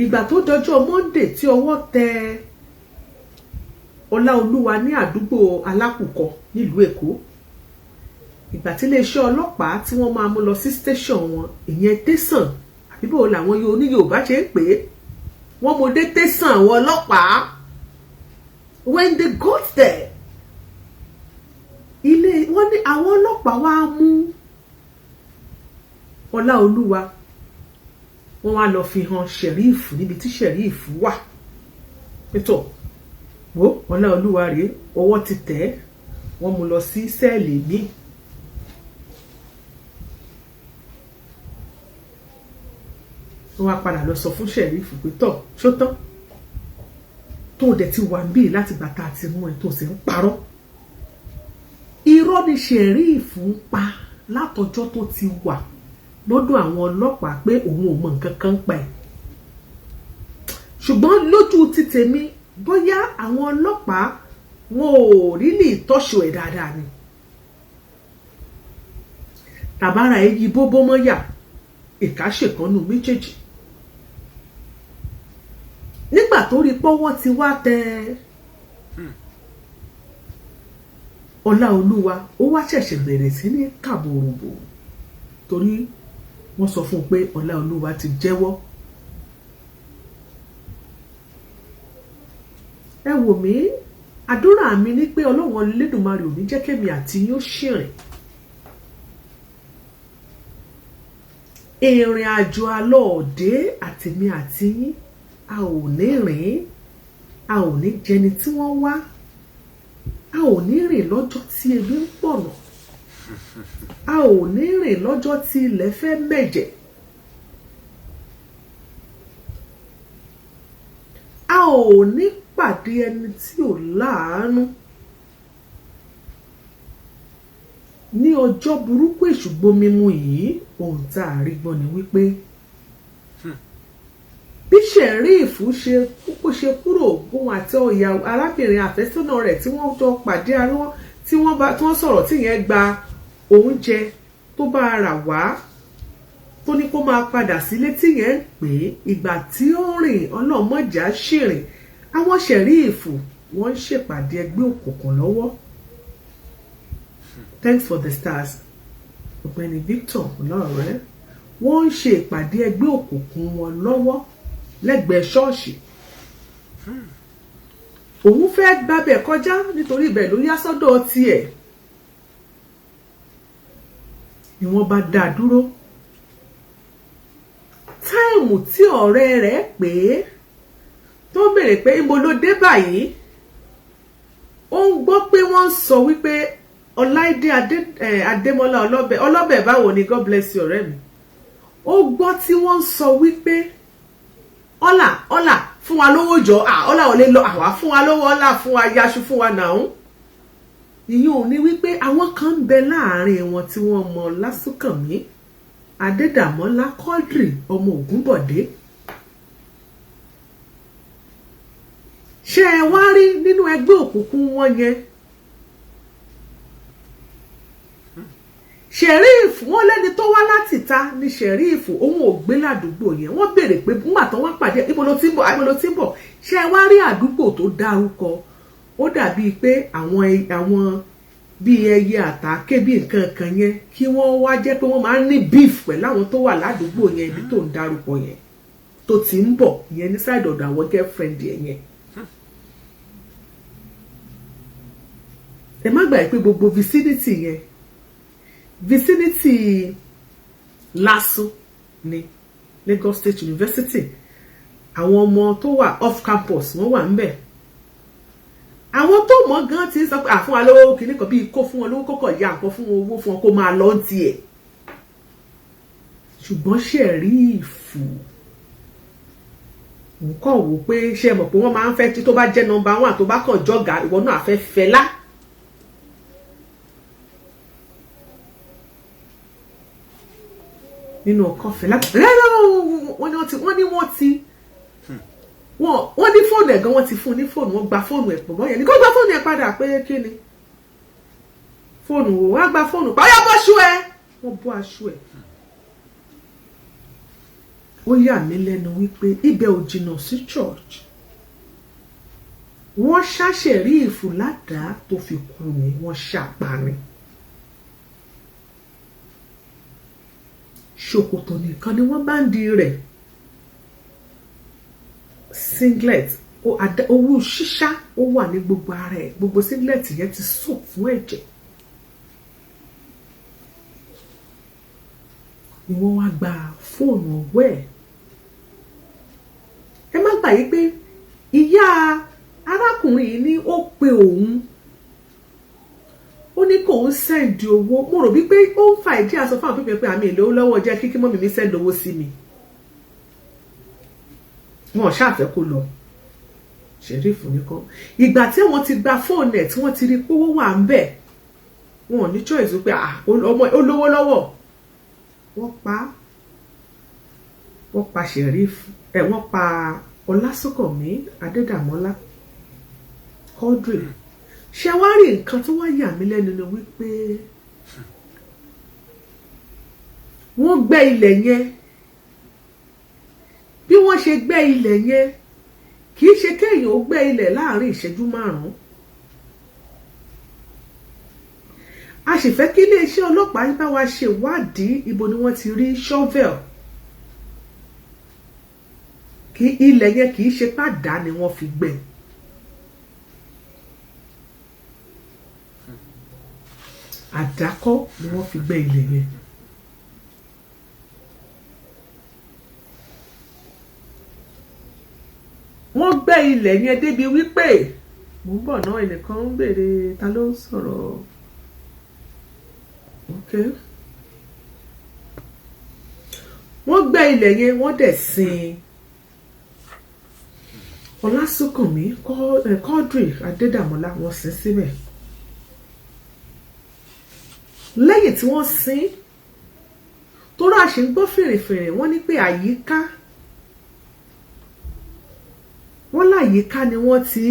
Ìgbà tó dọjọ́ Monday tí ọwọ́ tẹ Ọláolúwa ní àdúgbò Alákùkọ nílùú Èkó, ìgbà tí iléeṣẹ́ ọlọ́pàá tí wọ́n máa mú lọ sí station wọn, ìyẹn tẹ̀sán àbíbò làwọn oní Yorùbá ṣe ń pè é, wọ́n mú dé tẹ̀sán àwọn ọlọ́pàá. When they got there, ilé wọ́n ní àwọn ọlọ́pàá wá mú Ọláolúwa, wọ́n wá lọ fi hàn sheriff níbi tí sheriff wà. Pétọ̀ wo Ọláolúwa rèé, ọwọ́ ti tẹ̀ ẹ́, wọ́n mú lọ sí cell míì. Wọ́n wá padà lọ sọ fún sheriff pé tọ̀ ṣótán tó dẹ̀ ti wà níbí láti gbà tá a ti mú ẹ tó sì ń parọ́. Irọ́ ni sheriff ń pa látọjọ́ tó ti wà lọ́dọ̀ àwọn ọlọ́pàá pé òun ò mọ nǹkan kan pa ẹ̀. Ṣùgbọ́n lójú ti tèmi, bóyá àwọn ọlọ́pàá wọn ò rí lè tọ́ṣù ẹ̀ dáadáa ni, tàbára èyí bóbó mọ́yà ìkáṣèkánú méjèèjì. Nígbà tó rí pọ́wọ́ ti wá tẹ Ọláolúwa, ó wá ṣẹ̀ṣẹ̀ bẹ̀rẹ̀ sí ní kàbòròbò, torí wọ́n sọ fún un pé Ọláolúwa ti jẹ́wọ́. Ẹ wò mí, àdúrà mi ní pé Ọlọ́run Elédùmarè ò ní jẹ́ kémi àti yín ó ṣìrìn ìrìn àjò alọ́ọ̀dé. Àtèmi àti yín, a ò ní rìn, a ò ní jẹni tí wọ́n wá, a ò ní rìn lọ́jọ́ tí ebi ń pọ̀nà, a ò ní rìn lọ́jọ́ tí ilẹ̀ fẹ́ mẹ̀jẹ̀, a ò ní pàdé ẹni tí ò láàánú ní ọjọ́ burúkú. Èṣù gbomimu yìí, ohun tá a rí gbọ́ ni wípé bí sheriff ṣe kó ṣe kúrò, òun àti ọ̀yà arábìnrin àfẹ́sọ́nà rẹ̀ tí wọ́n jọ pàdé ara wọn, tí wọ́n bá tí wọ́n sọ̀rọ̀, tí yẹn gba oúnjẹ tó bá rà wá, tó ní kó máa padà sílé, tí yẹn ń pè é. Ìgbà tí ó rìn, ọlọ́mọjà ṣìrìn, àwọn sheriff wọ́n ń ṣèpàdé ẹgbẹ́ òkùnkùn lọ́wọ́. Thanks for the stars, Ọ̀gbẹ́ni Victor ọlọ́ọ̀rẹ́. Wọ́n ń ṣe ìpàdé ẹgbẹ́ òkùnkùn wọn lọ́wọ́ lẹ́gbẹ̀ẹ́ ṣọ́ọ̀ṣì. Òun fẹ́ gbábẹ̀ kọjá nítorí ibẹ̀ ló yá sọ́dọ̀ tiẹ̀ ni wọ́n bá dá a dúró. Time tí ọ̀rẹ́ rẹ̀ pè é tó béèrè pé ibo ló dé báyìí, ó ń gbọ́ pé wọ́n ń sọ wípé Ọláìdé Adémọ́lá ọlọ́bẹ̀ ọlọ́bẹ̀, báwo ni? God bless you, ọ̀rẹ́ mi. Ó gbọ́ tí wọ́n ń sọ wípé ọlà ọlà fún wa lówó jọ, ọlà ò lè lọ, àwa fún wa lówó, ọlà fún wa, yaṣu fún wa nàún. Ìyẹn ò ní wípé àwọn kan ń bẹ láàrin wọn tí wọ́n mọ Lásùnkànmí Adédàmọ́lá Quadri ọmọ Ògúnbọ̀dé. Ṣé ẹ wá rí nínú ẹgbẹ́ òkùnkùn wọn yẹn, sheriff wọn lẹ́ni tó wá láti ta ni sheriff, òun ò gbé ládùúgbò yẹn. Wọ́n béèrè pé nígbà tó wọ́n pàdé, ibo ló ti ń bọ̀, ibo ló ti ń bọ̀? Ṣé ẹ wá rí àdúgbò tó dárúkọ, ó dàbíi pé àwọn bíi ẹyẹ àtàké bíi nǹkan kan yẹn, kí wọ́n wá jẹ́ pé wọ́n máa ń ní beef pẹ̀lú àwọn tó wà ládùúgbò yẹn, ibi tó ń dárúkọ yẹn tó ti ń bọ̀ yẹn, ní side ọ̀dọ̀ àwọn girlfriend yẹn. Ẹ má gbàgbé pé gbogbo vicinity yẹn, vicinity LASU ní Lagos State University, àwọn ọmọ tó wà off campus wọ́n wà ńbẹ̀. Àwọn tó mọ̀ gan ti sọ pé àfún wa lówó kìíní kan, bíi kó fún wọn lówó, kókò ya nǹkan fún wọn, owó fún wọn, kó máa lọ tiẹ̀. Ṣùgbọ́n sheriff nǹkan wò pé ṣe mọ̀ pé wọ́n máa ń fẹ́ tí tó bá jẹ́ number one, tó bá kàn jọ́gà, ìwọ náà fẹ́ fẹ́lá. Nínú ọkọ̀ fẹ́lá, wọ́n ní wọ́n ti wọ́n ní fóònù ẹ̀ gan, wọ́n ti fún un ní fóònù, wọ́n gba fóònù ẹ̀ pọ̀ mọ́ yẹn ní kó gba fóònù ẹ̀ padà pé kí ni fóònù wò, wọ́n á gba fóònù pa, ọ̀yà bọ́ aṣọ ẹ̀, wọ́n bọ́ aṣọ ẹ̀. Ó yà mí lẹ́nu wípé ibẹ̀ ò jìnnà sí church. Wọ́n ṣá Sheriff ládàá tó fi kú ni, wọ́n ṣàpá ni. Ṣòkòtò nìkan ni wọ́n bá ń di rẹ̀, singlet owó ṣíṣá ó wà ní gbogbo ara ẹ̀, gbogbo singlet yẹn ti soak fún ẹ̀jẹ̀. Ni wọ́n wá gba fóònù ọwọ́ ẹ̀. Ẹ má gbàgbé pé ìyá arákùnrin yìí ní ó pe òun, ó ní kóun send owó. Mo rò wípé ó ń fa ìdí aṣọ fún àwọn pípẹ́ pé àmì ìlówó lọ́wọ́ jẹ́ kíkí mọ́mì mi send owó sí mi. Wọn ò ṣàfẹ́ kó lọ. Sheriff nìkan ìgbà tí wọ́n ti gba fóònù ẹ̀ tí wọ́n ti rí pé owó wà ń bẹ̀, wọn ò ní choice pé ó lówó lọ́wọ́. Wọ́n pa, wọ́n pa Sheriff ẹ̀, wọ́n pa Ọlásùnkànmí Adédàmọ́lá Quadri. Ṣé wá rí nǹkan tó wá yà mí lẹ́nu ni wípé wọ́n gbẹ́ ilẹ̀ yẹn. Bí wọ́n ṣe gbẹ́ ilẹ̀ yẹn, kì í ṣe kéèyàn ó gbẹ́ ilẹ̀ láàrin ìṣẹ́jú márùn-ún. A sì fẹ́ kí iléeṣẹ́ ọlọ́pàá bá wa ṣèwádìí ibo ni wọ́n ti rí shovel. Kí ilẹ̀ yẹn kì í ṣe pàdá ni wọ́n fi gbẹ́. Àdákọ́ ni wọ́n fi gbẹ́ ilẹ̀ yẹn. Wọ́n gbẹ́ ilẹ̀ yẹn débi wípé mò ń bọ̀ náà, ẹnìkan ń béèrè ta ló ń sọ̀rọ̀. Okay. Wọ́n gbẹ́ ilẹ̀ yẹn, wọ́n dẹ̀ sin Ọlásùnkànmí Quadri Adédàmọ́lá, wọ́n sin síbẹ̀. Lẹ́yìn tí wọ́n sin, torí a ṣì ń gbọ́ fèrèfèrè, wọ́n ní pé àyíká, wọ́n láyìíká ni wọ́n ti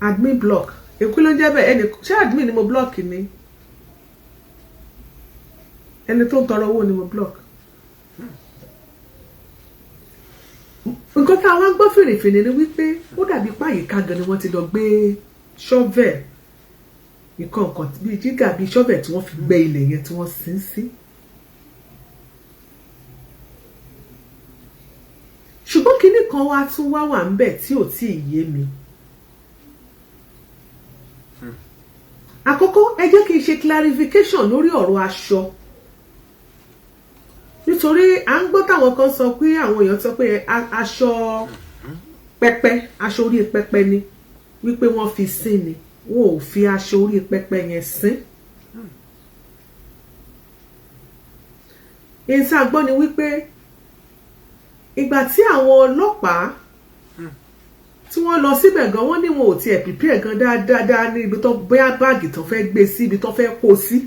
admin block. Èkú ló ń jẹ́ bẹ́ẹ̀, ẹnì ṣé admin ni mo block ni? Ẹni tó ń tọrọ owó ni mo block. Nǹkan tá a wá ń gbọ́ fèrèfèrè ni wípé ó dàbí páyìíká gan ni wọ́n ti lọ gbé shovel, nǹkan kan bíi jígà bíi shovel tí wọ́n fi gbẹ́ ilẹ̀ yẹn tí wọ́n sin sí. Ṣùgbọ́n kinní kan wá tún wá wà ńbẹ̀ tí ò tí ì yé mi. Àkọ́kọ́, ẹ jẹ́ kí n ṣe clarification lórí ọ̀rọ̀ aṣọ, nítorí à ń gbọ́ táwọn kan sọ pé àwọn èèyàn sọ pé aṣọ pẹpẹ, aṣọ orí pẹpẹ ni wípé wọ́n fi sín ni. Wọn ò fi aṣọ orí pẹpẹ yẹn sín. Èyí tí a gbọ́ ni wípé ìgbà tí àwọn ọlọ́pàá tí wọ́n lọ síbẹ̀ gan, wọ́n ní wọn ò tiẹ̀ prepare gan dáadáa ní ibi tó bóyá báàgì tó fẹ́ gbé sí, ibi tó fẹ́ kó sí,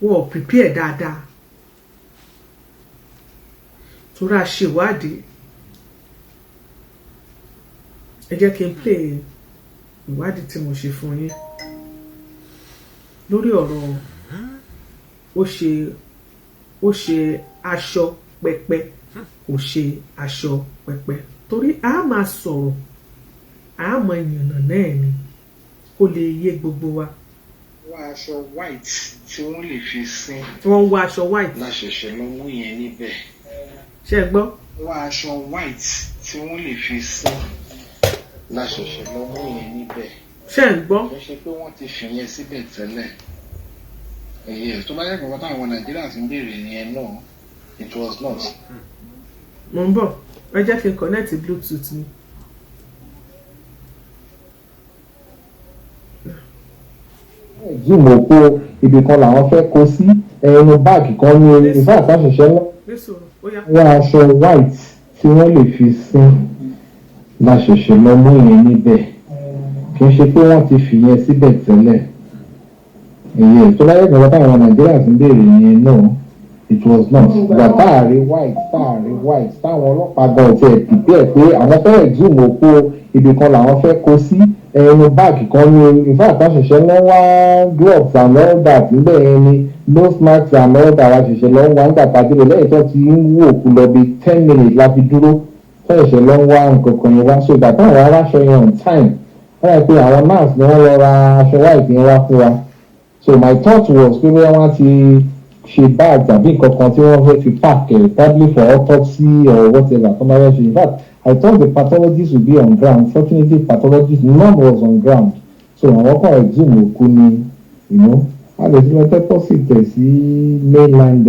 wọn ò prepare dáadáa. Torí a ṣèwádìí, ẹ jẹ́ kí n play ìwádìí tí mo ṣe fún yín lórí ọ̀rọ̀ ó ṣe aṣọ pẹpẹ, kò ṣe aṣọ pẹpẹ, torí a máa sọ̀rọ̀, a máa yànnà náà ni kó lè yé gbogbo wa. Wá aṣọ white tí wọ́n lè fi sin. Wọ́n ń wá aṣọ white. Láṣẹ̀ṣẹ̀ lọ mú yẹn níbẹ̀. Ṣé ẹ gbọ́? Wá aṣọ white tí wọ́n lè fi sin. Láṣẹ̀ṣẹ̀ lọ mú yẹn níbẹ̀. Ṣé ẹ gbọ́? Kò ṣe pé wọ́n ti fi yẹn síbẹ̀ tẹ́lẹ̀. Èyí tó bá yẹ kó táwọn Nàìjíríà ti ń béèrè yẹn náà, it was not. Mo ń bọ̀, ẹ jẹ́ kí n connect Bluetooth mi. Jìmọ̀ kó ibì kan làwọn fẹ́ kó sí ẹnu báàgì kan ní ìfẹ́ àtàṣẹṣẹ ńlá. Wá aṣọ white tí wọ́n lè fi sin láṣẹ̀ṣẹ̀ lọ mú yẹn níbẹ̀. Kì í ṣe pé wọ́n ti fi yẹn síbẹ̀ tẹ́lẹ̀. Èyí tó bá yẹ kó táwọn Nàìjíríà ti ń béèrè yẹn náà, it was not. Ìgbà táàrí white táàrí white táwọn ọlọ́pàá gan ti ẹ̀ prepare pé àwọn fẹ́ exhume òkú, ibì kan làwọn fẹ́ kó sí ẹnu báàgì kan ní ìfẹ́ àtàṣẹṣẹ ńlá wá gloves and all that níbẹ̀ yẹn ni. Nose mask and all that, wa ṣẹ̀ṣẹ̀ lọ ń wá nígbà tá a débẹ̀, lẹ́yìn tó ti ń wò òkú lọ bí 10 minutes la fi dúró tó ṣẹ̀ṣẹ̀ lọ ń wá nǹkan kan yẹn wá. So ìgbà táwọn aráṣọ yẹn on time, wọ́n yẹ pé àwọn nurse ni wọ́n lọ ra aṣọ white yẹn wá fún wa. So my thought was pé bóyá wọ́n ti ṣe bag tàbí nǹkan kan tí wọ́n fẹ́ fi pack ẹ̀, probably for autopsy or whatever tó máa fẹ́ ṣe. In fact, I thought the pathologist would be on ground. Fortunately, pathologist, none was on ground, so àwọn kan exhume òkú ni. A lè ti lọ deposit ẹ̀ sí mainland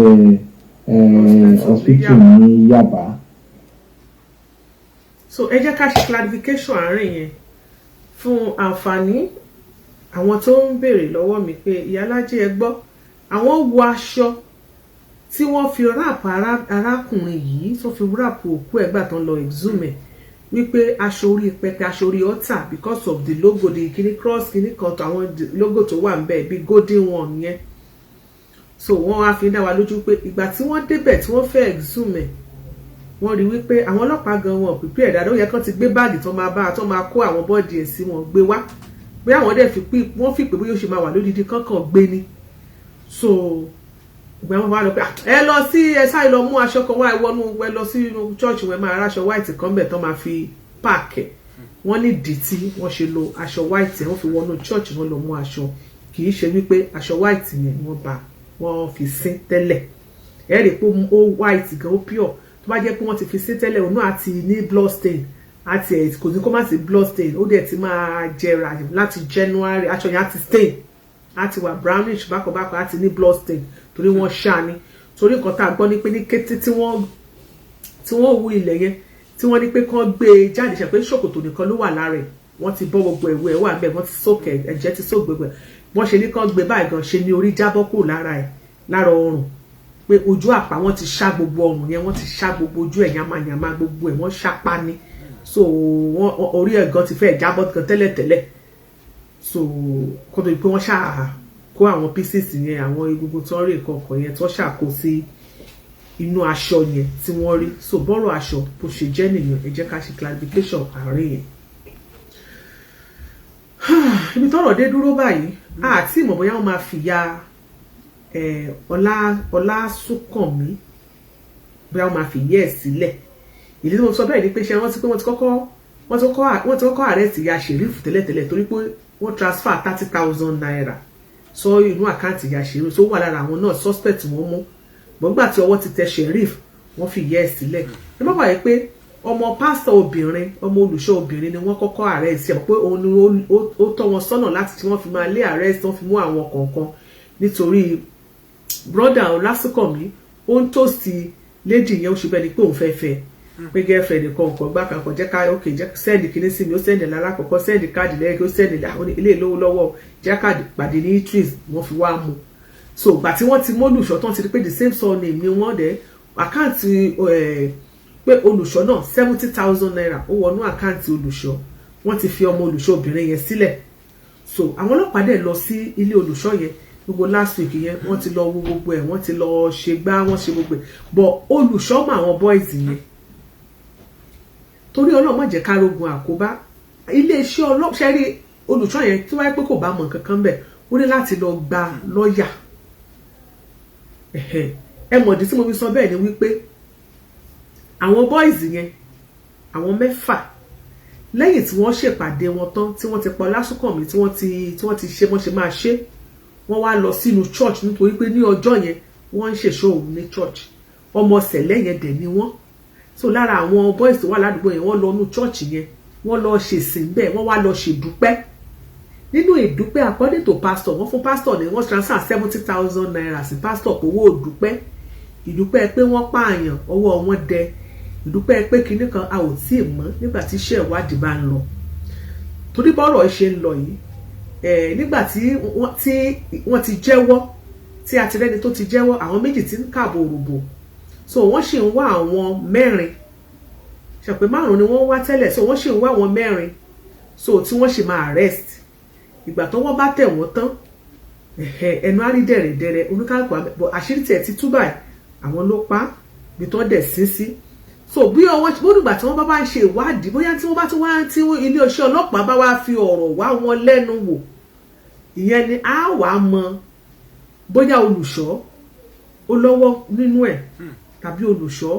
hospital ní Yaba. So ẹ jẹ́ ká ṣe clarification àárín yẹn fún àǹfààní àwọn tó ń béèrè lọ́wọ́ mi pé, "Ìyálájẹ́, ẹ gbọ́, àwọn wo aṣọ tí wọ́n fi wrap arákùnrin yìí, tó fi wrap òkú ẹ̀ gbà tán lọ exhume ẹ̀, wípé aṣọ orí pẹpẹ, aṣọ orí altar, because of the logo, the kini cross kini kan tó àwọn logo tó wà níbẹ̀ bíi golden one yẹn." So wọ́n á fi dá wa lójú pé ìgbà tí wọ́n débẹ̀, tí wọ́n fẹ́ exhume ẹ̀, wọ́n rí wípé àwọn ọlọ́pàá gan wọn prepare dáadáa. Ó yẹ kán ti gbé báàgì tó máa bá tó máa kó àwọn body ẹ̀ sí, wọn gbé wá pé àwọn dẹ̀ fi pé wọ́n fi pé bóyá ó ṣe máa wà lódìdí kankan gbé ni. So ìgbà wọn wá lọ pé, "Ah, ẹ lọ sí, ẹ sáré lọ mú aṣọ kan wá, ẹ wọnú, ẹ lọ sí inú church, wọn máa ráṣọ white kan bẹ̀ tán máa fi pack ẹ̀." Wọ́n ní ìdí tí wọ́n ṣe lo aṣọ white yẹn, wọ́n fi wọnú church, wọ́n lọ mú aṣọ. Kì í ṣe wípé aṣọ white yẹn wọ́n bá wọ́n fi sín tẹ́lẹ̀. Ẹ rí i pé ó white gan, ó pure. Tó bá jẹ́ pé wọ́n ti fi sín tẹ́lẹ̀, òun náà àti ní blood stain àti ẹ̀, kò ní kó má sí blood stain, ó dẹ̀ ti máa jẹrà láti January. Aṣọ yẹn á ti stain, á ti wà brownish bákanbákan, á ti ní blood stain torí wọ́n ṣá ni. Torí nǹkan tá a gbọ́ ni pé ní kété tí wọ́n wú ilẹ̀ yẹn, tí wọ́n ní pé kán gbé e jáde, ṣe pé ṣòkòtò nìkan ló wà lára ẹ̀, wọ́n ti bọ́ gbogbo ẹ̀wù ẹ̀ wà bẹ́ẹ̀, wọ́n ti sókè, ẹ̀jẹ̀ ti sóò gbogbo ẹ̀. Wọ́n ṣe ní kán gbé báyìí gan ṣe ni orí jábọ́ kúrò lára ẹ̀, lára ọrùn, pé ojú àpá, wọ́n ti ṣá gbogbo ọrùn yẹn, wọ́n ti ṣá gbogbo ojú ẹ̀ yamayama, gbogbo ẹ̀ wọ́n ṣápá ni. So wọ́n orí ẹ̀ gan ti fẹ́ jábọ́ gan tẹ́lẹ̀tẹ́lẹ̀. So kó tó di pé wọ́n ṣáà kó àwọn pieces yẹn, àwọn egungun tó ń rí, nǹkan kan yẹn tó ṣàkó sí inú aṣọ yẹn tí wọ́n rí. So bọ́rọ̀ aṣọ bó ṣe jẹ́ nìyẹn. Ẹ jẹ́ ká ṣe clarification àárín yẹn. Ibi tọ́rọ̀ dé dúró báyìí, àti ìmọ̀ bóyá wọ́n máa fìyà Ọlá Ọlásùnkànmí, bóyá wọ́n máa fìyà ẹ̀ sílẹ̀. Ìdí tí mo sọ bẹ́ẹ̀ ni pé, ṣé wọ́n ti pé wọ́n ti kọ́kọ́ arrest ìyá Sheriff tẹ́lẹ̀tẹ́lẹ̀ torí pé wọ́n transfer ₦30,000 sọ inú account ìyá Sheriff tó wà lára àwọn náà suspect wọ́n mú. Gbọ́ngbà tí ọwọ́ ti tẹ Sheriff, wọ́n fi ìyá ẹ̀ sílẹ̀. Ẹ má gbàgbé pé ọmọ pásítọ̀ obìnrin, ọmọ olùṣọ́ obìnrin ni wọ́n kọ́kọ́ arrest ẹ̀, pé òun ni ó tọ́ wọn sọ́nà láti tí wọ́n fi máa lé arrest, wọ́n fi mú àwọn kọ̀ọ̀kan, nítorí brother Ọlásùnkànmí ó ń tòsí lady yẹn, ó ṣe bẹ́ẹ̀ ni pé òun fẹ́ fẹ́, pé girlfriend nìkan nǹkan gbá kan kan, jẹ́ ká, ok, jẹ́ send kíní sí mi. Ó send lálákọ̀ọ́kọ́, send káàdì lẹ́yìn, ó send ilé ìlówó lọ́wọ́, jẹ́ káàdì pàdé ní eateries, wọ́n fi wá mú. So ìgbà tí wọ́n ti mólùṣọ́ tán, ti rí pé the same surname ni wọ́n dẹ̀ account, pé olùṣọ́ náà, ₦70,000 ó wọnú account olùṣọ́, wọ́n ti fi ọmọ olùṣọ́ obìnrin yẹn sílẹ̀. So àwọn ọlọ́pàá dẹ̀ lọ sí ilé olùṣọ́ yẹn gbogbo last week yẹn, wọ́n ti lọ wo gbogbo ẹ̀, wọ́n ti lọ ṣe gbá, wọ́n ṣe gbogbo ẹ̀, but olùṣọ́ mọ àwọn boys yẹn. Torí Ọlọ́run má jẹ́ ká rogun àkóbá. Iléeṣẹ́ ọlọ́pàá ṣe rí olùṣọ́ yẹn, tí wáyé pé kò bá mọ nǹkan kan bẹ̀, ó ní láti lọ gba lọ́ọ̀yà. Ẹ mọ̀dí tí mo fi sọ bẹ́ẹ̀ ni wípé àwọn boys yẹn, àwọn mẹ́fà, lẹ́yìn tí wọ́n ṣèpàdé wọn tán, tí wọ́n ti pa Ọlásùnkànmí, tí wọ́n ti ṣe wọ́n ṣe máa ṣe, wọ́n wá lọ sínú church, nítorí pé ní ọjọ́ yẹn wọ́n ń ṣèṣọ́ òun ní church. Ọmọ sẹ̀lẹ̀ yẹn dẹ̀ ni wọ́n. So lára àwọn boys tó wà ládùúgbò yẹn, wọ́n lọ nú church yẹn, wọ́n lọ ṣèsìn bẹ́ẹ̀, wọ́n wá lọ ṣèdúpẹ́. Nínú ìdúpẹ́, according to pastor, wọ́n fún pastor ní, wọ́n transfer ₦70,000 sí pastor kò owó ìdúpẹ́, ìdúpẹ́ pé wọ́n pààyàn, ọwọ́ wọn dẹ, ìdúpẹ́ pé kinní kan, a ò tí ì mọ̀ nígbà tí iṣẹ́ ìwádìí bá ń lọ. Torí bọ́rọ̀ ṣe ń lọ yìí, nígbà tí wọ́n ti jẹ́wọ́, tí a ti rẹ́ni tó ti jẹ́wọ́, àwọn méjì tí ń kààbò òrùbò, so wọ́n sì ń wá àwọn mẹ́rin. Ṣàpè márùn ni wọ́n wá tẹ́lẹ̀, so wọ́n sì ń wá àwọn mẹ́rin, so tí wọ́n sì máa arrest. Ìgbà tó wọ́n bá tẹ̀ wọ́n tán, ẹnu á rí dẹ̀rẹ̀dẹ̀rẹ̀ oníkálùkù. Àṣírí tiẹ̀ ti tú báyìí, àwọn ló pa bí tó dẹ̀ sí sí. So bí ọwọ́ bódùgbà tí wọ́n bá bá ń ṣe ìwádìí, bóyá tí wọ́n bá tún wá, tí iléeṣẹ́ ọlọ́pàá bá wá fi ọ̀rọ̀ wá wọn lẹ́nu wò, ìyẹn ni á wàá mọ. Bóyá olùṣọ́ ó lọ́wọ́ nínú ẹ̀ tàbí olùṣọ́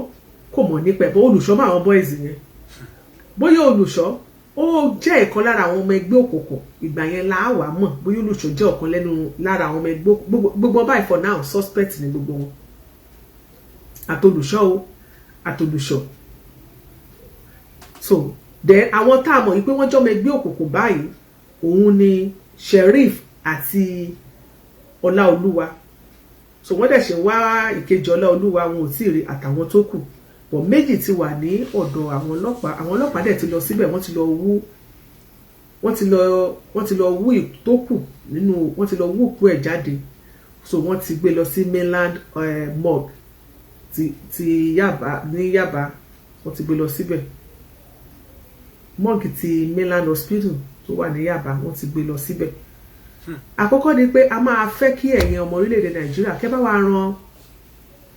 kò mọ̀ nípa ẹ̀, bó olùṣọ́ mọ́ àwọn boys yẹn, bóyá olùṣọ́ ó jẹ́ ìkan lára àwọn ọmọ ẹgbẹ́ òkùnkùn, ìgbà yẹn la wà mọ̀ bóyá olùṣọ́ jẹ́ ọ̀kan lẹ́nu lára àwọn ọmọ ẹgbẹ́. Gbogbo báyìí, for now, suspect ni gbogbo wọn, àtolùṣọ́ o, àtolùṣọ́. So then, àwọn tá a mọ̀ yìí pé wọ́n jọ́mọ ẹgbẹ́ òkùnkùn báyìí, òun ni Sheriff àti Ọláolúwa. So wọ́n dẹ̀ ṣe wá ìkejì Ọláolúwa, wọn ò tí ì rí àtàwọn tó kù bọ̀. Méjì ti wà ní ọ̀dọ̀ àwọn ọlọ́pàá. Àwọn ọlọ́pàá dẹ̀ ti lọ síbẹ̀, wọ́n ti lọ wú, wọ́n ti lọ wú tó kù nínú, wọ́n ti lọ wú òkú ẹ̀ jáde. So wọ́n ti gbé lọ sí mainland morgue ti Yaba, ní Yaba. Wọ́n ti gbé lọ síbẹ̀, morgue ti mainland hospital tó wà ní Yaba, wọ́n ti gbé lọ síbẹ̀. Àkọ́kọ́ ni pé a máa fẹ́ kí ẹ̀yin ọmọ orílẹ̀-èdè Nàìjíríà kẹ́ bá wa ran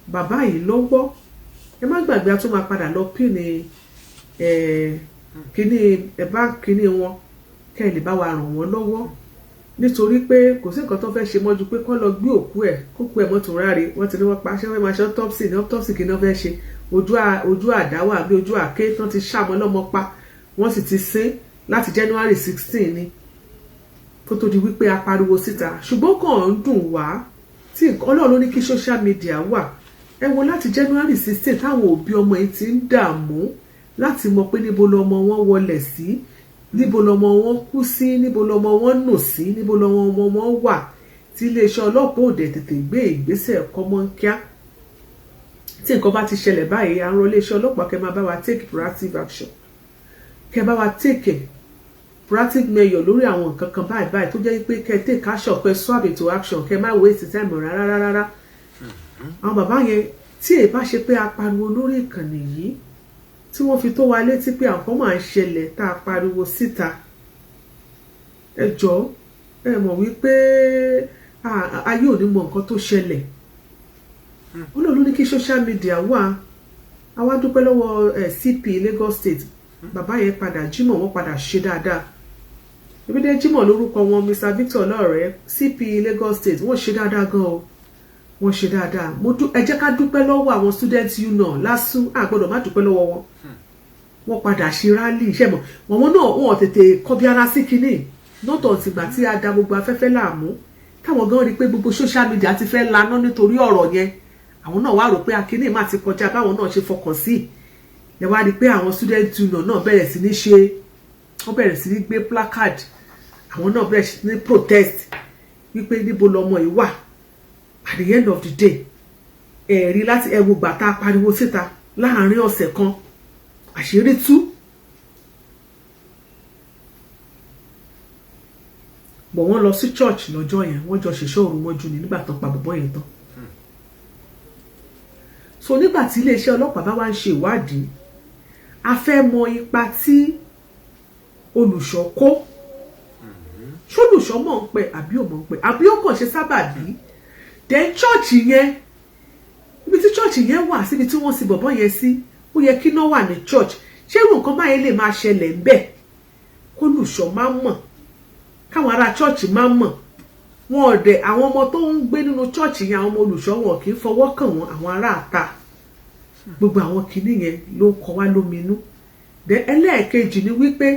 bàbá yìí lọ́wọ́. Ẹ má gbàgbé, a tún máa padà lọ pín ní kíní ẹ bá kíní wọn, kẹ́ ẹ lè bá wa ràn wọ́n lọ́wọ́, nítorí pé kò sí nǹkan tó fẹ́ ṣe mọ́jú pé kọ́ lọ gbé òkú ẹ̀, kókú ẹ̀ mọ́tò ráre. Wọ́n ti ní wọ́n pa, ṣé wọ́n máa ṣe autopsy ní autopsy? Kí ni wọ́n fẹ́ ṣe? Ojú àdá wà bí ojú àké tán ti ṣàmọ́ lọ́mọ pa. Wọ́n sì ti sin láti January 16 ni, kó tó di wípé a pariwo síta. Ṣùgbọ́n kàn ń dùn wá tí Ọlọ́run ló ní kí social media wà. Ẹ wo láti January 16 táwọn òbí ọmọ yìí ti ń dààmú láti mọ pé níbo lọmọ wọn wọlé sí, níbo lọmọ wọn kú sí, níbo lọmọ wọn nù sí, níbo lọmọ wọn wà, tí iléeṣẹ́ ọlọ́pàá ò dẹ̀ tètè gbé ìgbésẹ̀ kọ́mọ́nkíá. Tí nǹkan bá ti ṣẹlẹ̀ báyìí, à ń rọ iléeṣẹ́ ọlọ́pàá kẹ́ máa bá wa take proactive action, kẹ́ bá wa take proactive measure lórí àwọn nǹkan kan báyìí báyìí, tó jẹ́ pé kẹ́ take action, kẹ́ swap into action, kẹ́ má waste time rárá rárá. Àwọn bàbá yẹn, tí èyí bá ṣe pé a pariwo lórí ìkànnì yìí, tí wọ́n fi tó wa létí pé àwọn kan máa ń ṣẹlẹ̀, tá a pariwo síta, ẹ jọ̀ọ́, ẹ mọ̀ wípé ayé ò ní mọ nǹkan tó ṣẹlẹ̀. Ọlọ́run ló ní kí social media wà. Àwa dúpẹ́ lọ́wọ́ CP Lagos State, bàbá yẹn padà Jimoh, wọ́n padà ṣe dáadáa. Ebídé Jimoh lórúkọ wọn, Mr Victor Lọ́rẹ́, CP Lagos State, wọ́n ṣe dáadáa gan o, wọ́n ṣe dáadáa. Ẹ jẹ́ ká dúpẹ́ lọ́wọ́ àwọn student union LASU, a gbọ́dọ̀ má dúpẹ́ lọ́wọ́ wọn. Wọ́n padà ṣe rally iṣẹ́ mọ̀ wọn náà, wọn tètè kọbi ara sí kinní nọ́tọ̀ tìgbà tí a da gbogbo afẹ́fẹ́ láàmú, táwọn gan rí i pé gbogbo social media ti fẹ́ laná nítorí ọ̀rọ̀ yẹn. Àwọn náà wá rò pé akínní má ti kọjá báwọn náà ṣe fọkàn sí. Ẹ wá rí i pé àwọn student union náà bẹ̀rẹ̀ sí ní ṣe, wọ́n bẹ̀rẹ̀ sí ní gbé placard, àwọn náà bẹ̀rẹ̀ sí ní protest wípé níbo lọmọ yìí wà. At the end of the day, ẹ̀rí láti ẹ̀wò gbà tá a pariwo síta, láàárín ọ̀sẹ̀ kan, àṣírí tú. Bọ̀ wọ́n lọ sí church lọ́jọ́ yẹn, wọ́n jọ ṣèṣọ́ òru mọ́jú ni nígbà tán pa bọ̀bọ́ yẹn tán. So nígbà tí iléeṣẹ́ ọlọ́pàá bá wá ń ṣe ìwádìí, a fẹ́ mọ ipa tí olùṣọ́ kó. Ṣólùṣọ́ mọ̀ ń pẹ́ àbí ò mọ̀ ń pẹ́, àbí ó kàn ṣe sábàbí? Then church yẹn, ibi tí church yẹn wà síbi tí wọ́n sin bọ̀bọ́ yẹn sí, ó yẹ kí iná wà ní church. Ṣé irú nǹkan báyẹn lè máa ṣẹlẹ̀ ńbẹ̀, kólùṣọ́ máa mọ̀, káwọn ará church máa mọ̀? Wọn ò dẹ̀, àwọn ọmọ tó ń gbé nínú church yẹn, àwọn ọmọ olùṣọ́, wọn kì í fọwọ́ kàn wọ́n. Àwọn ará àta, gbogbo àwọn kinní yẹn ló ń kọ wá lóminú. Then ẹlẹ́ẹ̀kejì ni wípé,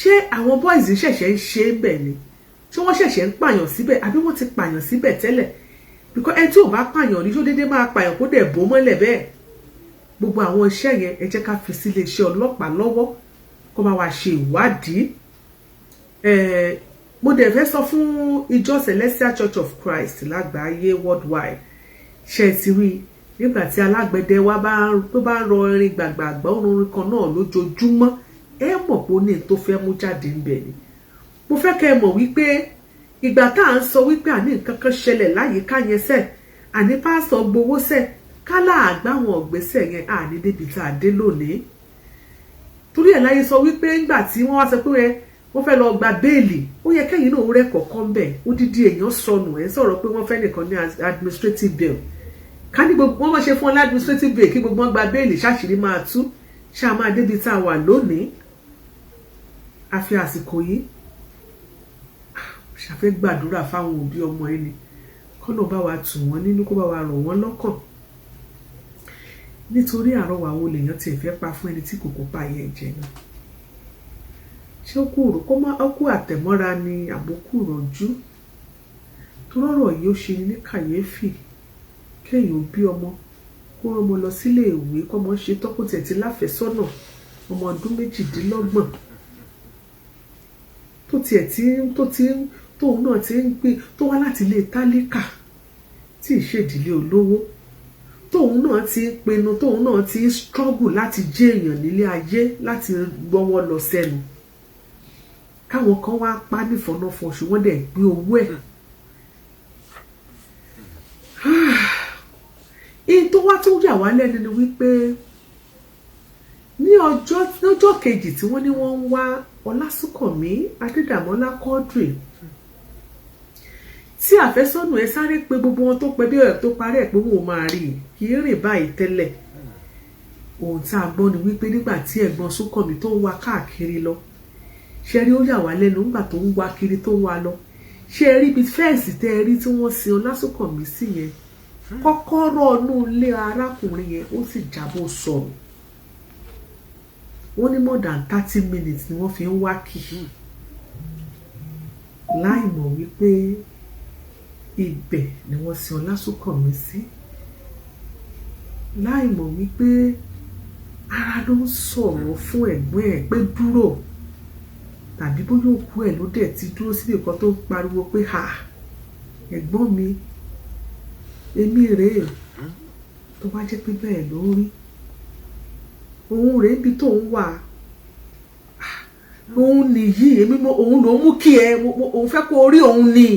ṣé àwọn boys ṣẹ̀ṣẹ̀ ń ṣe é bẹ̀ ni? Ṣé wọ́n ṣẹ̀ṣẹ̀ ń pààyàn síbẹ̀, àbí wọ́n ti pààyàn síbẹ̀ tẹ́lẹ̀? Because ẹni tí ò bá pààyàn ní, ṣó déédéé máa pààyàn kó dẹ̀ bò mọ́lẹ̀ bẹ́ẹ̀? Gbogbo àwọn iṣẹ́ yẹn, ẹ jẹ́ ká fi sí iléeṣẹ́ ọlọ́pàá lọ́wọ́ kó bá wa ṣe ìwádìí. Mo dẹ̀ fẹ́ sọ fún ìjọ Celestial Church of Christ lágbàáyé, worldwide, ṣe ti rí nígbà tí alágbẹ̀dẹ wa tó bá ń rọ irin gbàgbàgbà orin kan náà lójoojúmọ́, ẹ mọ̀ pé ó ní tó fẹ́ mú jáde ń bẹ̀ ni. Mo fẹ́ kẹ́ ẹ mọ̀ wípé ìgbà tá à ń sọ wípé àní nǹkan kan ṣẹlẹ̀ láyìíká yẹn sẹ̀, àní pásítọ̀ gbowó sẹ̀, kálá àgbà àwọn ọ̀gbẹ́sẹ̀ yẹn, àní débi tá a dé lónìí. Torí ẹ̀ láyé sọ wípé ńgbà tí wọ́n wá sọ pé wọ́n fẹ́ lọ gba béèlì, ó yẹ kẹ́yìn náà rẹ́ kọ̀ọ̀kan bẹ̀. Odidi èèyàn sọnù, ẹ̀ ń sọ̀rọ̀ pé wọ́n fẹ́ nìkan ní administrative bail. Ká ní gbogbo wọ́n máa ṣe fún ọ ní administrative bail, kí gbogbo wọn gba béèlì, ṣáṣìírí máa tú, ṣáà máa débi tá a wà lónìí. A fi àsìkò yìí ṣàfẹ́ gbàdúrà fáwọn òbí ọmọ yìí ni. Kọ́nà bá wa tù wọ́n nínú, kó bá wa rọ̀ wọ́n lọ́kàn. Nítorí àrọwà wo lèèyàn tiẹ̀ fẹ́ pa fún ẹni tí kò kópa yẹn jẹ náà? Ṣé ó kú rò kó má ó kú àtẹ̀mọ́ra ni, àbókù rọ̀jú? Tó rọ̀rọ̀ yìí, ó ṣe ní kàyéfì. Kéèyàn bí ọmọ, kó rán ọmọ lọ sílé ìwé, kọ́mọ ṣe tán, kó tiẹ̀ ti láfẹ̀sọ́nà, ọmọ ọdún 28, tó tiẹ̀ tí tó ti ń tóun náà ti ń gbé, tó wá láti ilé tálíkà tí ì ṣèdílé olówó, tóun náà ti ń pinnu, tóun náà ti ń struggle láti jẹ́ èèyàn nílé ayé, láti gbọ́wọ́ lọ sẹ́nu, káwọn kan wá pa nífọ̀nàfọ̀ṣù, wọ́n dẹ̀ gbé owó ẹ̀. Ìyẹn tó wá tó yà wá lẹ́nu ni wípé ní ọjọ́ lọ́jọ́ kejì tí wọ́n ní wọ́n ń wá Ọlásùnkànmí Adédàmọ́lá Quadri, tí àfẹ́sọ́nà ẹ sáré pé gbogbo wọn tó pẹ́ bí ọ̀rẹ́ tó parí ẹ̀ pé wọn ò máa rí i, kì í rìn báyìí tẹ́lẹ̀. Ohun tá a gbọ́ ni wípé nígbà tí ẹ̀gbọ́n Súnkànmí tó ń wá káàkiri lọ, ṣe rí, ó yà wá lẹ́nu, nígbà tó ń wá kiri, tó ń wá lọ, ṣe rí ibi fence tẹ́ ẹ rí tí wọ́n sin Ọlásùnkànmí sí yẹn, kọ́kọ́rọ́ inú ilé arákùnrin yẹn, ó sì jábọ́ sọnù. Wọ́n ní more than 30 minutes ni wọ́n fi ń wá kì í, láì mọ̀ wípé ibẹ̀ ni wọ́n sin Ọlásùnkànmí sí, láì mọ̀ wípé ara ló ń sọ̀rọ̀ fún ẹ̀gbọ́n ẹ̀ pé dúró, tàbí bóyá òkú ẹ̀ ló dẹ̀ ti dúró síbi kan tó ń pariwo pé, "Ha, ẹ̀gbọ́n mi, èmi rèé." Tó bá jẹ́ pé bẹ́ẹ̀ ló ń rí, òun rèé, ibi tó ń wà, òun nìyí, èmi mo òun ló mú kí ẹ, òun fẹ́ kó rí òun ni,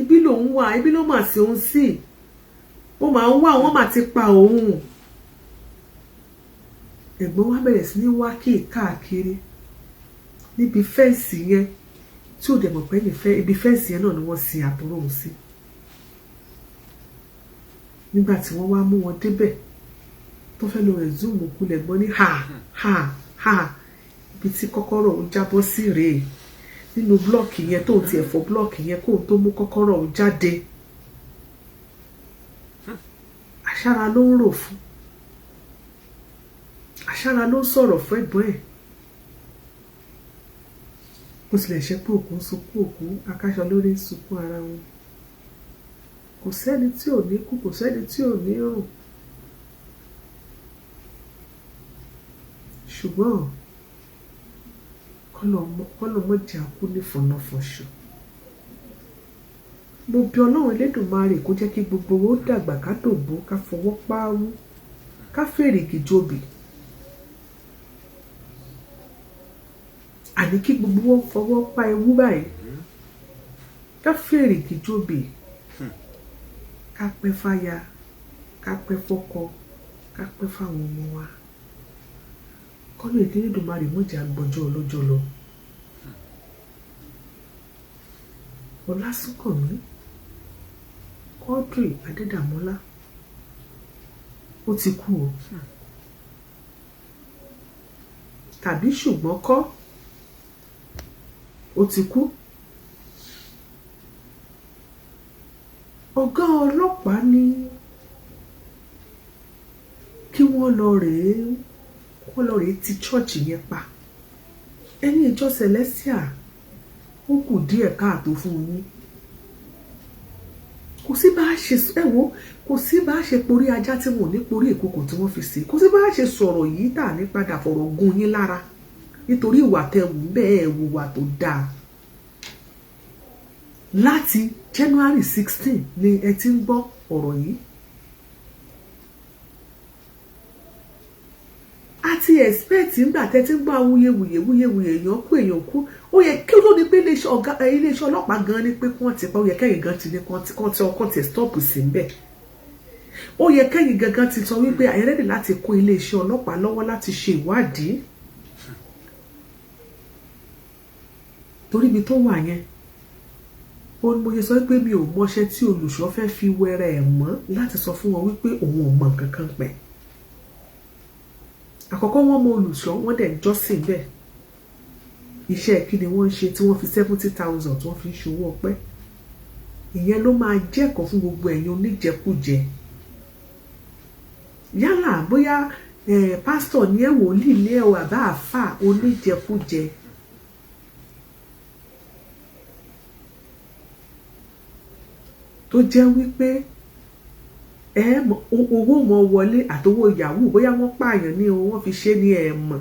ibi lòun wà, ibi ló mà sí òun sí, ó máa ń wá, wọ́n mà ti pa òun. Ẹ̀gbọ́n wa bẹ̀rẹ̀ sí ní wá kí káàkiri níbi fence yẹn, tí ò dẹ̀ mọ̀ pé ibi fence yẹn náà ni wọ́n sin àbúrò òun sí. Nígbà tí wọ́n wá mú wọn débẹ̀, tó fẹ́ lọ exhume òkú, lẹ̀gbọ́n ní, "Ha ha ha, ibi tí kọ́kọ́rọ́ òun jábọ́ sí rèé nínú block yẹn." Tóun tiẹ̀ fọ́ block yẹn kóun tó mú kọ́kọ́rọ́ òun jáde, àṣàrà ló ń rò fún, àṣàrà ló ń sọ̀rọ̀ fún ẹ̀gbọ́n ẹ̀. Bó tilẹ̀ ṣe pé òkú ń sunkún òkú, akáṣọ lórí ń sunkún ara wọn. Kò sẹ́ni tí ò ní kú, kò sẹ́ni tí ò ní rùn, ṣùgbọ́n kọ́lọ̀ mọ̀jà kú ní fọ̀nàfọ̀ṣù. Mo bí Ọlọ́run Elédùmarè kó jẹ́ kí gbogbo owó dàgbà, ká dògbó, ká fọwọ́ páwú, ká fèrègì jobì, àní kí gbogbo wọn fọwọ́ pa ewu báyìí, ká fèrègì jobì, ká pẹ́ fáya, ká pẹ́ fọ́kọ, ká pẹ́ fáwọn ọmọ wa. Kọ́lọ̀ Elédùmarè mọ̀jà gbọ́jọ́ ọlọ́jọ́ lọ. Ọlásùnkànmí Quadri Adédàmọ́lá, ó ti kú o. Tàbí ṣùgbọ́n kọ́, ó ti kú. Ọ̀gá ọlọ́pàá ní kí wọ́n lọ rèé ti chọ́ọ̀chì yẹn pa. Ẹ̀yin ìjọ Celestial, ó kù díẹ̀ káàtó fún yín. Kò sí bá a ṣe, ẹ wo, kò sí bá a ṣe porí ajá tí wọn ò ní porí ìkòkò tí wọ́n fi sí. Kò sí bá a ṣe sọ̀rọ̀ yìí tà ní padà fọ̀rọ̀ gún yín lára, nítorí ìwà tẹ wù bẹ́ẹ̀, wùwà tó dáa. Láti January 16 ni ẹ ti ń gbọ́ ọ̀rọ̀ yìí. A ti expect ńgbà tẹ́ ti ń gbọ́ awuyewuye wuyewuye, èèyàn kú, èèyàn kú, ó yẹ kí ó ní pé iléeṣẹ́ ọ̀gá, iléeṣẹ́ ọlọ́pàá gan ni pé kí wọ́n ti pa. Ó yẹ kẹ́yìn gan ti ní kán ti stop sí ń bẹ̀. Ó yẹ kẹ́yìn gangan ti sọ wípé ẹ ready láti kó iléeṣẹ́ ọlọ́pàá lọ́wọ́ láti ṣe ìwádìí, torí ibi tó wà yẹn, ó ní mo ṣe sọ pé mi ò mọṣẹ́ tí olùṣọ́ fẹ́ fi wẹrẹ ẹ̀ mọ́ láti sọ fún wọn wípé òun ò mọ nǹkan kan pẹ̀. Àkọ́kọ́, wọ́n mọ olùṣọ́, wọ́n dẹ̀ ń jọ́sìn bẹ́ẹ̀. Iṣẹ́ kí ni wọ́n ń ṣe tí wọ́n fi 70,000 tí wọ́n fi ń ṣòwò ọpẹ́? Ìyẹn ló máa jẹ́kọ̀ọ́ fún gbogbo ẹ̀yin oníjẹkújẹ. Yálà bóyá pásítọ̀ ní ẹ, wòlíì ní ẹ, àbá àfà oníjẹkújẹ, tó jẹ́ wípé ẹ owó mọ wọlé àtowó yahoo, bóyá wọ́n pààyàn ní o, wọ́n fi ṣe ní ẹ mọ̀.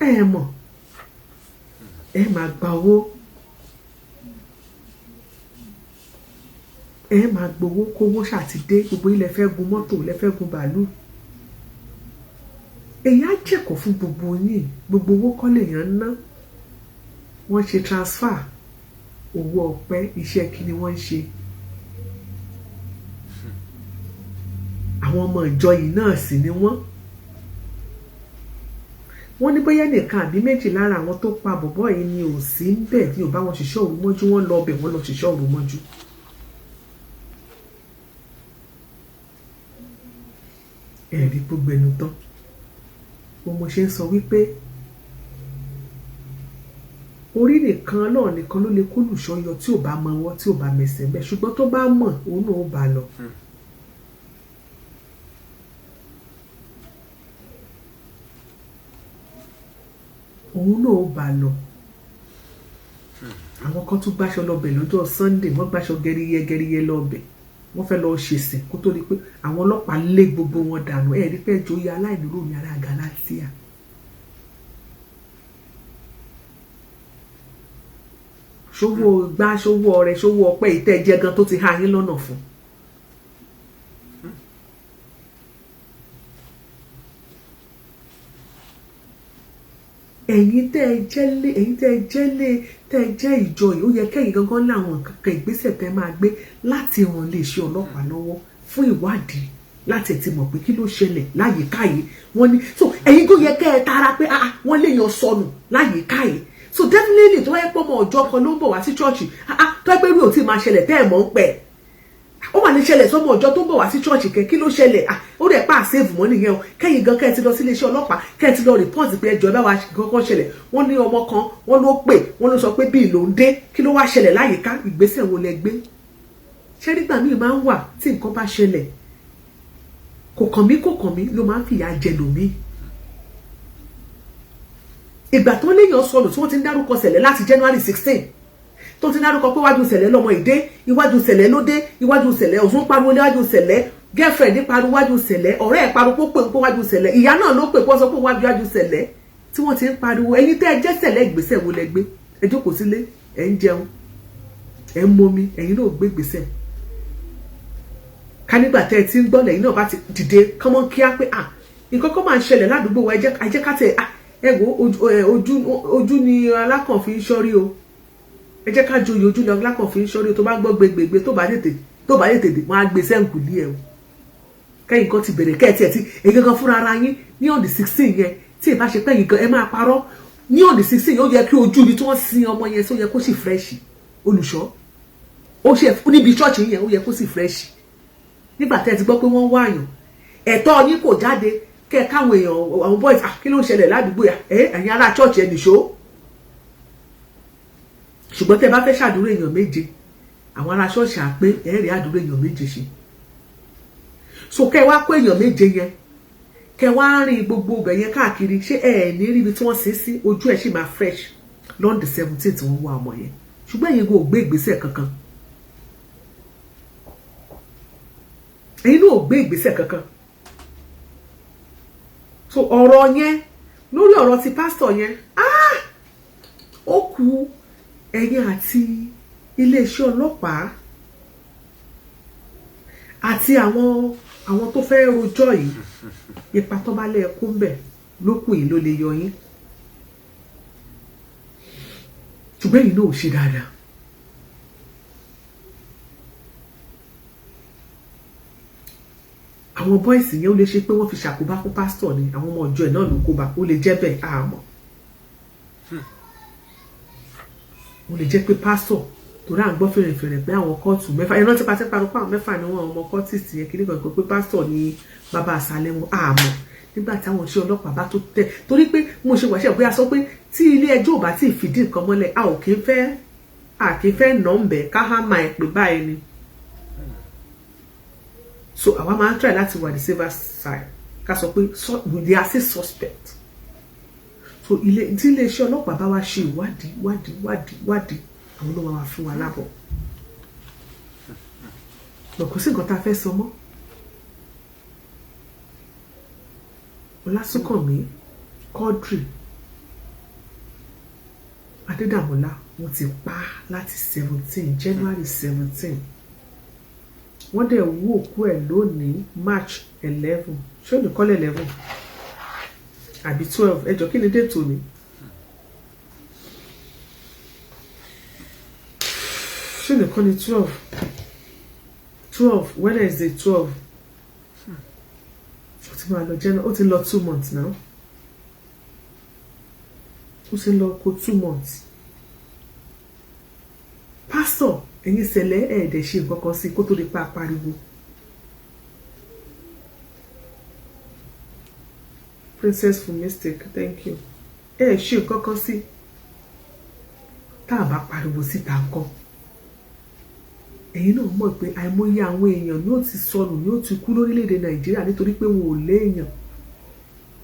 Ẹ mọ̀, ẹ máa gba owó, ẹ máa gbowó, kówó ṣàtidé. Gbogbo ilẹ̀ fẹ́ gun mọ́tò, lẹ fẹ́ gun bàálù. Èyí á jẹ́kọ̀ọ́ fún gbogbo yín. Gbogbo owó kọ́ lèèyàn ń ná. Wọ́n ṣe transfer owó ọpẹ́, iṣẹ́ kí ni wọ́n ń ṣe? Àwọn ọmọ ìjọ yìí náà sì ni wọ́n. Wọ́n ní bóyá nìkan àbí méjì lára àwọn tó pa bọ̀bọ́ yìí ni ò sí ń bẹ̀, ní ò bá wọn ṣiṣẹ́ òru mọ́jú. Wọ́n lọ ọbẹ̀, wọ́n lọ ṣiṣẹ́ òru mọ́jú. Ẹ̀rí gbogbo ẹnu tán. Bó mo ṣe ń sọ wípé orí nìkan náà nìkan ló lè kó lùṣọ́ yọ tí ò bá mọ ọwọ́, tí ò bá mẹsẹ̀ bẹ́ẹ̀, ṣùgbọ́n tó bá mọ̀, òun náà ó bá lọ. Òun náà ó bá lọ. Àwọn kan tún gbàṣọ lọbẹ̀ lọ́jọ́ Sunday. Wọ́n gbàṣọ gẹríyẹ gẹríyẹ lọbẹ̀, wọ́n fẹ́ lọ ṣèsìn kó tó di pé àwọn ọlọ́pàá lé gbogbo wọn dànù. Ẹ̀rí pé joyè aláìlérò ní ará Galatia. Ṣówó gbá, ṣówó ọrẹ, ṣówó ọpẹ́ ìtẹ́jẹ gan tó ti há yín lọ́nà fún. Ẹ̀yin tẹ́ ẹ jẹ́lé, ẹ̀yin tẹ́ ẹ jẹ́lé, tẹ́ ẹ jẹ́ ìjọ yìí, ó yẹ kẹ́yìn gangan láwọn nǹkan kan, ìgbésẹ̀ tẹ́ máa gbé láti ràn iléeṣẹ́ ọlọ́pàá lọ́wọ́ fún ìwádìí, láti ẹ̀ ti mọ̀ pé kí ló ṣẹlẹ̀ láyìíká yìí. Wọ́n ní so ẹ̀yin tó yẹ kẹ́ ẹ tara pé ah, wọ́n léèyàn sọnù láyìíká yìí. So definitely, tó wáyé pé ọmọ ọjọ́ kan ló ń bọ̀ wá sí church, ah, tó yẹ pé rí ò tí máa ṣẹlẹ̀ tẹ́ ẹ̀ mọ̀ ń pẹ̀, ó mà lè ṣẹlẹ̀ sọmọ ọjọ́ tó ń bọ̀ wá sí church kẹ. Kí ló ṣẹlẹ̀? Ah, ó rẹ̀ pa àṣẹ́fù mọ́ nìyẹn o. Kẹ́yìn gan kẹ́ ẹ ti lọ sí iléeṣẹ́ ọlọ́pàá, kẹ́ ẹ ti lọ report pé ẹjọ́ ẹ bá wa kọ́kọ́ ṣẹlẹ̀. Wọ́n ní ọmọ kan, wọ́n ló pè, wọ́n ló sọ pé bíi ló ń dé. Kí ló wá ṣẹlẹ̀ láyìíká? Ìgbésẹ̀ wo lẹ gbé? Ṣé nígbà míì máa ń wà tí nǹkan bá ṣẹlẹ̀, kò kàn mí, kò kàn mí ló máa ń fìyà jẹ lòmíì. Ìgbà tó léèyàn sọnù, tí wọ́n ti ń dárúkọ ṣẹlẹ̀ láti January 16, tó ti ń dárúkọ pé iwájú ṣẹlẹ̀ lọmọ ìdé, iwájú ṣẹlẹ̀ ló dé, iwájú ṣẹlẹ̀ òsún pariwo, iwájú ṣẹlẹ̀, girlfriend pariwo iwájú ṣẹlẹ̀, ọ̀rẹ́ ẹ̀ pariwo pé pé iwájú ṣẹlẹ̀, ìyá náà ló pè pé wọ́n sọ pé iwájú iwájú ṣẹlẹ̀ tí wọ́n ti ń pariwo. Ẹ̀yin tẹ́ ẹ jẹ́ ṣẹlẹ̀, ìgbésẹ̀ wo lẹ gbé? Ẹ jókòó sílé, ẹ ń jẹun, ẹ ń momi, ẹ̀yin náà gbé ìgbésẹ̀. Ká nígbà tẹ́ ẹ ti ń gbọ́ lẹ́yìn náà bá ti dìde kọ́mọ́ kíá pé à, nǹkan kan máa ń ṣẹlẹ̀ ládùúgbò wa, ẹ jẹ́ ká tẹ̀ ẹ wo ojú. Ojú ni alákàn fi ń ṣọ́rí o. Ẹ jẹ́ ká joyè, ojú ni alákàn fi ń ṣọ́rí o. Tó bá gbọ́ gbégbégbé, tó bá tètè dé, wọ́n á gbé sẹ́ǹkù lé ẹ o. Kẹ́yìn kan ti bẹ̀rẹ̀, kẹ́ẹ̀ tiẹ̀ ti èyí gangan fúnra ara yín ní on the 16 yẹn, tí ì bá ṣe pẹ́yìn gan ẹ máa parọ́. Ní on the 16 yẹn, ó yẹ kí ojú ibi tí wọ́n sin ọmọ yẹn sí, ó yẹ kó sì fresh. Olùṣọ́, ó ṣe níbi ṣọ́ọ̀ṣì yẹn, ó yẹ kó sì fresh. Nígbà tẹ́ ẹ ti gbọ́ pé wọ́n ń wáyàn, ẹ̀tọ́ yín kò jáde kẹ́ ẹ káwọn èèyàn, àwọn boys, ah, kí ló ń ṣẹlẹ̀ ládùúgbò yà? Ẹ ẹ̀yin ará church, ẹ nìṣó. Ṣùgbọ́n tẹ́ ẹ bá fẹ́ ṣàdúrà èèyàn 7, àwọn ará ṣọ́ọ̀ṣì á pé ẹ rí àdúrà èèyàn 7 ṣe. So kẹ́ ẹ wá kó èèyàn 7 yẹn, kẹ́ ẹ wá rìn gbogbo ibẹ̀ yẹn káàkiri, ṣé ẹ ẹ̀ ní ríbi tí wọ́n sin sí? Ojú ẹ̀ sì máa fresh lọ́n the 17 tí wọ́n wá ọmọ yẹn. Ṣùgbọ́n ẹ̀yin kò gbé ìgbésẹ̀ kankan, ẹ̀yin náà ò gbé ìgbésẹ̀ kankan. So ọ̀rọ̀ yẹn, lórí ọ̀rọ̀ ti pásítọ̀ yẹn, ah, ó kù ẹ̀yin àti iléeṣẹ́ ọlọ́pàá àti àwọn tó fẹ́ rojọ́ yìí. Ipa tó bá lẹ́ẹ̀kú ń bẹ̀ lókùn yìí ló lè yọ yín, ṣùgbọ́n ẹ̀yin náà ò ṣe dáadáa. Àwọn boys yẹn, ó lè ṣe pé wọ́n fi ṣàkóbá fún pásítọ̀ ni. Àwọn ọmọ ọjọ́ ẹ̀ náà ló kóbá, ó lè jẹ́ bẹ́ẹ̀, àmọ́ ó lè jẹ́ pé pásítọ̀, torí à ń gbọ́ fèrèfèrè pé àwọn cult 6, ẹ rántí pàṣẹ parọ́ pé àwọn 6 ni wọ́n, ọmọ cultist yẹn kìíní kan, pé pásítọ̀ ni bàbá àṣàlẹ̀ wọn, àmọ́ Nígbà tí àwọn òṣìṣẹ́ ọlọ́pàá bá tó tẹ̀, torí pé mo ṣe wàṣẹ bóyá sọ pé tí ilé ẹjọ́ ò bá tí ì fìdí nǹkan mọ́lẹ̀, a ò kì í fẹ́, a kì í fẹ́ nà ń bẹ̀ ká há máa ẹ̀ pé báyìí ni. So àwa máa ń try láti wà the safer side, ká sọ pé they are still suspect. So ilé tí iléeṣẹ́ ọlọ́pàá bá wá ṣe ìwádìí, wádìí, wádìí, wádìí, àwọn ló máa wá fún wa lábọ̀. Kò sí nǹkan tá a fẹ́ sọ mọ́. Ọlásùnkànmí Quadri Adédàmọ́lá, wọ́n ti pa á láti 17 January 17. Wọ́n dẹ̀ wú òkú ẹ̀ lónìí, March 11. Ṣé òní kọ́lẹ̀ 11 àbí 12? Ẹjọ́, kí ni date òní? Ṣé òní kọ́ ni 12? 12, Wednesday 12. Ó ti máa lọ jẹ́ náà, ó ti lọ 2 months now. Ó ti lọ kó 2 months. Pásítọ̀, ẹ̀yin sẹ̀lẹ̀, ẹ̀ẹ́dẹ̀ ṣe nǹkan kan sí kó tó lè pa pariwo. Princess for mistake, thank you. Ẹ ṣe nǹkan kan sí tá a bá pariwo síta nǹkan, ẹ̀yin náà mọ̀ pé àìmọye àwọn èèyàn ni ó ti sọnù, ni ó ti kú lórílẹ̀‐èdè Nàìjíríà nítorí pé wọn ò léèyàn,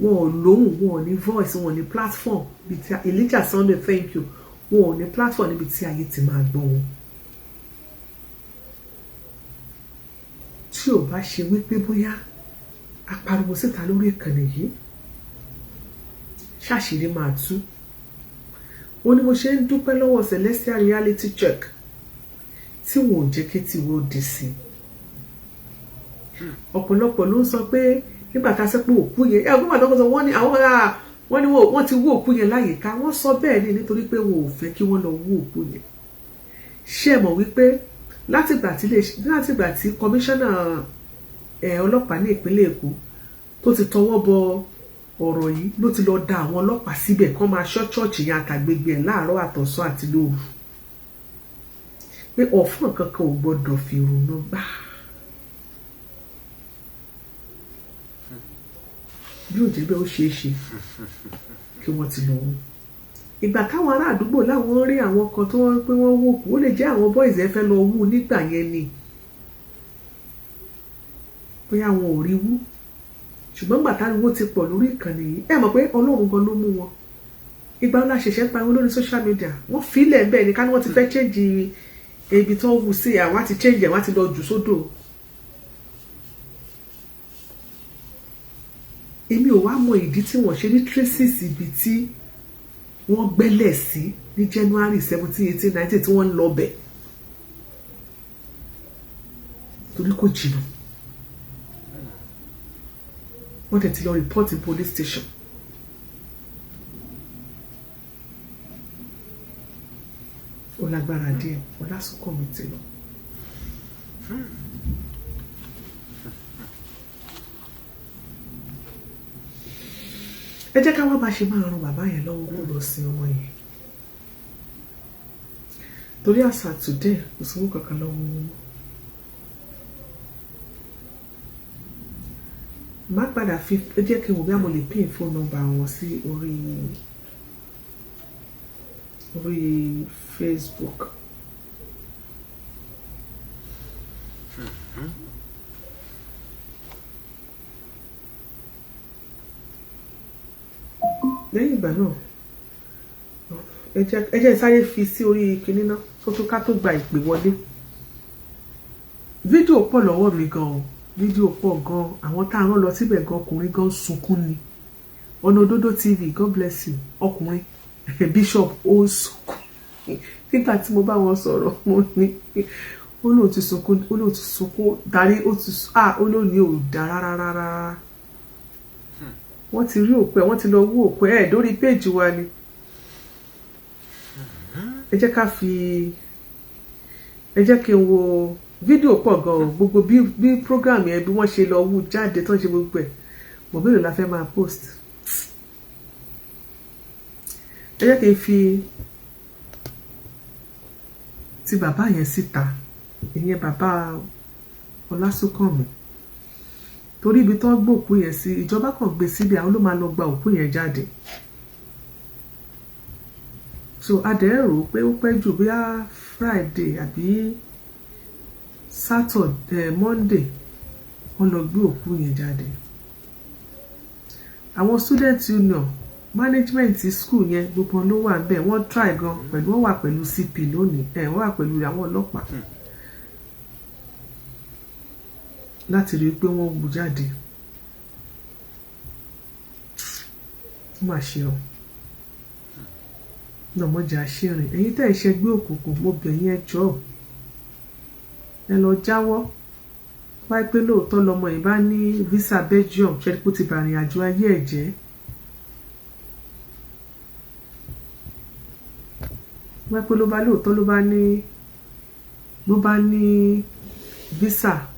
wọn ò lóhùn, wọn ò ní voice, wọn ò ní platform bíi ti Elijah Sunday, thank you. Wọn ò ní platform níbi tí ayé ti máa gbọ́ wọn. Tí ò bá ṣe wípé bóyá a pariwo síta lórí ìkànnì yìí, ṣàṣírí máa tú. Ó ní mo ṣe ń dúpẹ́ lọ́wọ́ Celestial Reality Check tí wọn ò jẹ́ kí tiwọ́ di sí. Ọ̀pọ̀lọpọ̀ ló ń sọ pé nígbà tá a sọ pé òkú yẹn ẹ ọgbọ́n àtọ́kọ́ sọ, wọ́n ní àwọn ará wọ́n ní wọ́n ti wú òkú yẹn láyìíká. Wọ́n sọ bẹ́ẹ̀ ni nítorí pé wọn ò fẹ́ kí wọ́n lọ wú òkú yẹn. Ṣé ẹ mọ̀ wípé látìgbà tí kọmíṣánná ọlọ́pàá ní ìpínlẹ̀ Èkó tó ti tọwọ́ bọ ọ̀rọ̀ yìí, ló ti lọ da àwọn ọlọ́pàá síbẹ̀ kán máa ṣọ́ church yẹn àtàgbègbè ẹ̀ láàárọ̀, àtọ̀sán àti lóru, pé ọ̀fọ̀n kankan ò gbọ́dọ̀ fi ìrònú gbà? Bí ò jẹ́ bẹ́ẹ̀, ó ṣeé ṣe kí wọ́n ti lọ wọ́n. Ìgbà táwọn ará àdúgbò láwọn rí àwọn kan tó wọ́n pé wọ́n wò kú, ó lè jẹ́ àwọn boys ẹ fẹ́ lọ wú nígbà yẹn ni, bóyá wọn ò rí wú. Ṣùgbọ́n gbà táriwo ti pọ̀ lórí ìkànnì yìí, ẹ mọ̀ pé Ọlọ́run gan ló mú wọn. Ìgbà ńlá ṣẹ̀ṣẹ̀ ń pariwo lórí social media, wọ́n filẹ̀ bẹ́ẹ̀ ni. Ká ní wọ́n ti fẹ́ change ibi tó wù sí, àwọn á ti change, àwọn á ti lọ jù sódò. Èmi ò wá mọ ìdí tí wọ́n ṣe ní traces ibi tí wọ́n gbẹ́lẹ̀ sí ní January 17, 18, 19 tí wọ́n ń lọ bẹ̀, torí kò jìnnà. Wọ́n tẹ̀ ti lọ report in police station. Ó lágbára díẹ̀. Ọlásùnkànmí ti lọ. Ẹ jẹ́ ká wá bá ṣe máa ran bàbá yẹn lọ́wọ́ kó lọ sin ọmọ yẹn, torí àṣà today, kò sówó kankan lọ́wọ́ wọn mọ́. Má padà fi, ẹ jẹ́ kí n wò bí mo lè pin phone number wọn sí orí Facebook. Lẹ́yìn ìgbà náà, ẹ jẹ́ sáré fi sí orí kinní náà kó tó ká tó gba ìpè wọlé. Fídíò pọ̀ lọ́wọ́ mi gan-an, fídíò pọ̀ gan-an. Àwọn tá a rán lọ síbẹ̀ gan, ọkùnrin gan sunkún ni. Ọ̀nà Òdodo TV, God bless you. Ọkùnrin bishop, ó ń sunkún nígbà tí mo bá wọn sọ̀rọ̀. Mo ní ó lóun ti sunkún, ó lóun ti sunkún darí, ó ti, ah, ó lóun ní ò dá rárá rárá. Wọ́n ti rí òkú ẹ̀, wọ́n ti lọ wú òkú ẹ̀ lórí péèjì wa ni. Ẹ jẹ́ ká fi, ẹ jẹ́ kí n wo fídíò pọ̀ gan-an. Gbogbo bí program yẹn, bí wọ́n ṣe lọ wú jáde tó ń ṣe gbogbo ẹ̀ mọ̀, mélòó la fẹ́ máa post? Ẹ jẹ́ kí n fi ti bàbá yẹn síta, ìyẹn bàbá Ọlásùnkànmí. Torí ibi tó ń gbòkú yẹn sí, ìjọba kan gbé síbi, àwọn ló máa lọ gba òkú yẹn jáde. So a dẹ̀ rò pé ó pẹ́ jù, bóyá Friday àbí Saturday, Monday, wọ́n lọ gbé òkú yẹn jáde. Àwọn student union, management school yẹn, gbogbo wọn ló wà níbẹ̀. Wọ́n try gan pẹ̀lú, wọ́n wà pẹ̀lú CP lónìí ẹ̀, wọ́n wà pẹ̀lú àwọn ọlọ́pàá láti rí i pé wọ́n wú jáde. Ó mà ṣe o náà, mọ̀jà ṣìrìn. Ẹ̀yin tẹ́ ẹ̀ ṣẹgbẹ́ òkùnkùn, mo bẹ̀ yín, ẹ jọ̀ọ́, ẹ lọ jáwọ́. Wáyé pé lóòótọ́ lọmọ yìí bá ní visa Belgium, ṣe kó ti bàrìn àjò ayé ẹ̀ jẹ́. Wáyé pé ló bá lóòótọ́ ló bá ní visa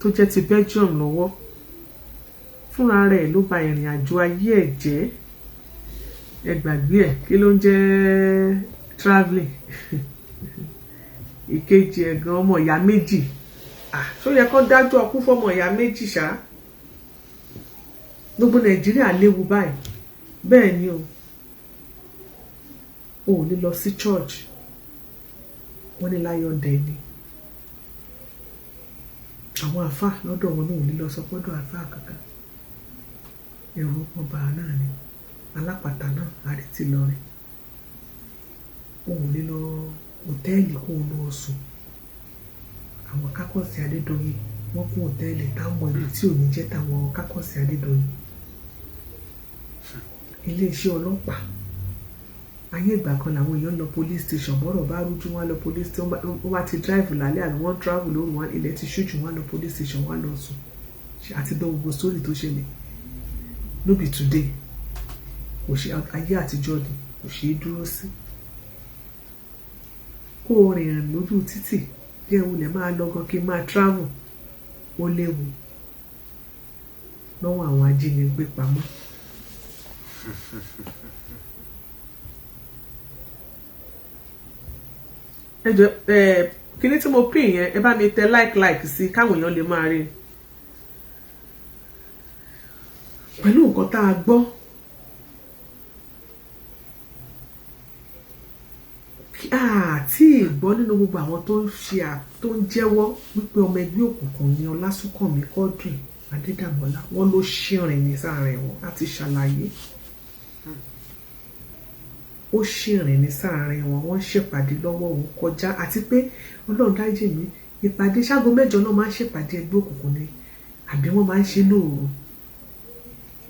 tó jẹ́ ti Belgium lọ́wọ́, fúnra rẹ̀ ló ba ìrìn àjò ayé ẹ̀ jẹ́. Ẹ gbàgbé ẹ̀, kí ló ń jẹ́ travelling? Ìkejì ẹ̀ gan, ọmọ ìyá méjì, ṣó yẹ kó dájọ́ ọkú fọmọ ìyá méjì ṣá? Gbogbo Nàìjíríà léwu báyìí. Bẹ́ẹ̀ ni o, ò lè lọ sí church, wọ́n ní láyọ̀dẹ̀ ni àwọn àáfà lọ́dọ̀ wọn náà, ò ní lọ sọ pọ́dọ̀ àáfà kankan. Ẹ̀rù ọba náà ni alápàtà náà àrètí lọrin. O ò lè lọ hòtẹ́ẹ̀lì kó o lọ sùn. Àwọn kákọ́ọ̀sì Adédoyin, wọ́n kún hòtẹ́ẹ̀lì táwọn ibi tí ò ní jẹ́ táwọn kákọ́ọ̀sì Adédoyin. Iléeṣẹ́ ọlọ́pàá, ayé ìgbà kan làwọn èèyàn lọ police station bọ́rọ̀ bá rújú. Wọn lọ police station, wọ́n bá ti drive lálẹ́ àbí wọ́n travel lóru, wọn ilẹ̀ ti ṣú jù, wọ́n lọ police station, wọ́n lọ sùn àti gbọ́ gbogbo story tó ṣẹlẹ̀. No be today, kò ṣe ayé àtijọ́ ni, kò ṣe é dúró sí. Kó o rìnrìn lójú títì bí ẹ̀hún lè máa lọ gan kí n máa travel, ó léwu lọ́wọ́ àwọn ajínigbé pamọ́. Ẹ jọ ẹ, kíní tí mo pín yẹn, ẹ bá mi tẹ like sí káwọn èèyàn lè máa rí pẹ̀lú nǹkan tá a gbọ́. Àti ìgbọ́ nínú gbogbo àwọn tó ń ṣe, tó ń jẹ́wọ́ wípé ọmọ ẹgbẹ́ òkùnkùn ni Ọlásùnkànmí Quadri Adédàmọ́lá, wọ́n ló ṣìrìn ní sáàrin wọn láti ṣàlàyé. Ó ṣìrìn ní sáàrin wọn, wọ́n ń ṣèpàdé lọ́wọ́, òun kọjá. Àti pé Ọlọ́run dáríjì mí, ìpàdé ṣágo 8 náà máa ń ṣèpàdé ẹgbẹ́ òkùnkùn ni àbí wọ́n máa ń ṣe lóòru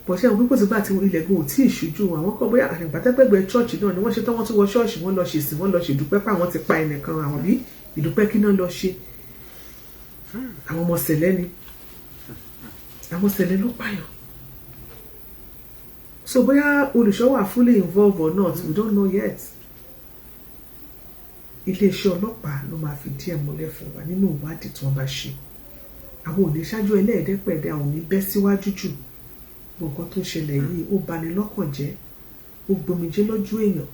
bọ̀ṣẹ́ àwọn pípọ̀ sígbà tí ilẹ̀ gan ò tí ì ṣojú àwọn kan, bóyá àgbàtẹ́pẹ̀gbẹ́ chọ́ọ̀chì náà ni wọ́n ṣe tán, wọ́n tún wọ ṣọ́ọ̀ṣì, wọ́n lọ ṣèsìn, wọ́n lọ ṣèdúpẹ́ pé àwọn ti pa ẹnìkan, àwọn bí ìdúpẹ́ kí náà lọ ṣe. Àwọn ọmọ sẹ̀lẹ́ ni, àwọn sẹ̀lẹ́ ló pààyàn. So bóyá olùṣọ́ wà fully involved or not, we don't know yet. Iléeṣẹ́ ọlọ́pàá ló máa fi díẹ̀ múlẹ̀ fún wa nínú ìwádìí tí wọ́n bá ṣe. Àwọn ò ní ṣáájú ẹlẹ́ẹ̀dẹ́pẹ̀ẹ́dẹ́, àwọn ò ní bẹ́ síwájú jù. Nǹkan tó ṣẹlẹ̀ yìí, ó bani lọ́kàn jẹ́, ó gbomijé lójú èèyàn.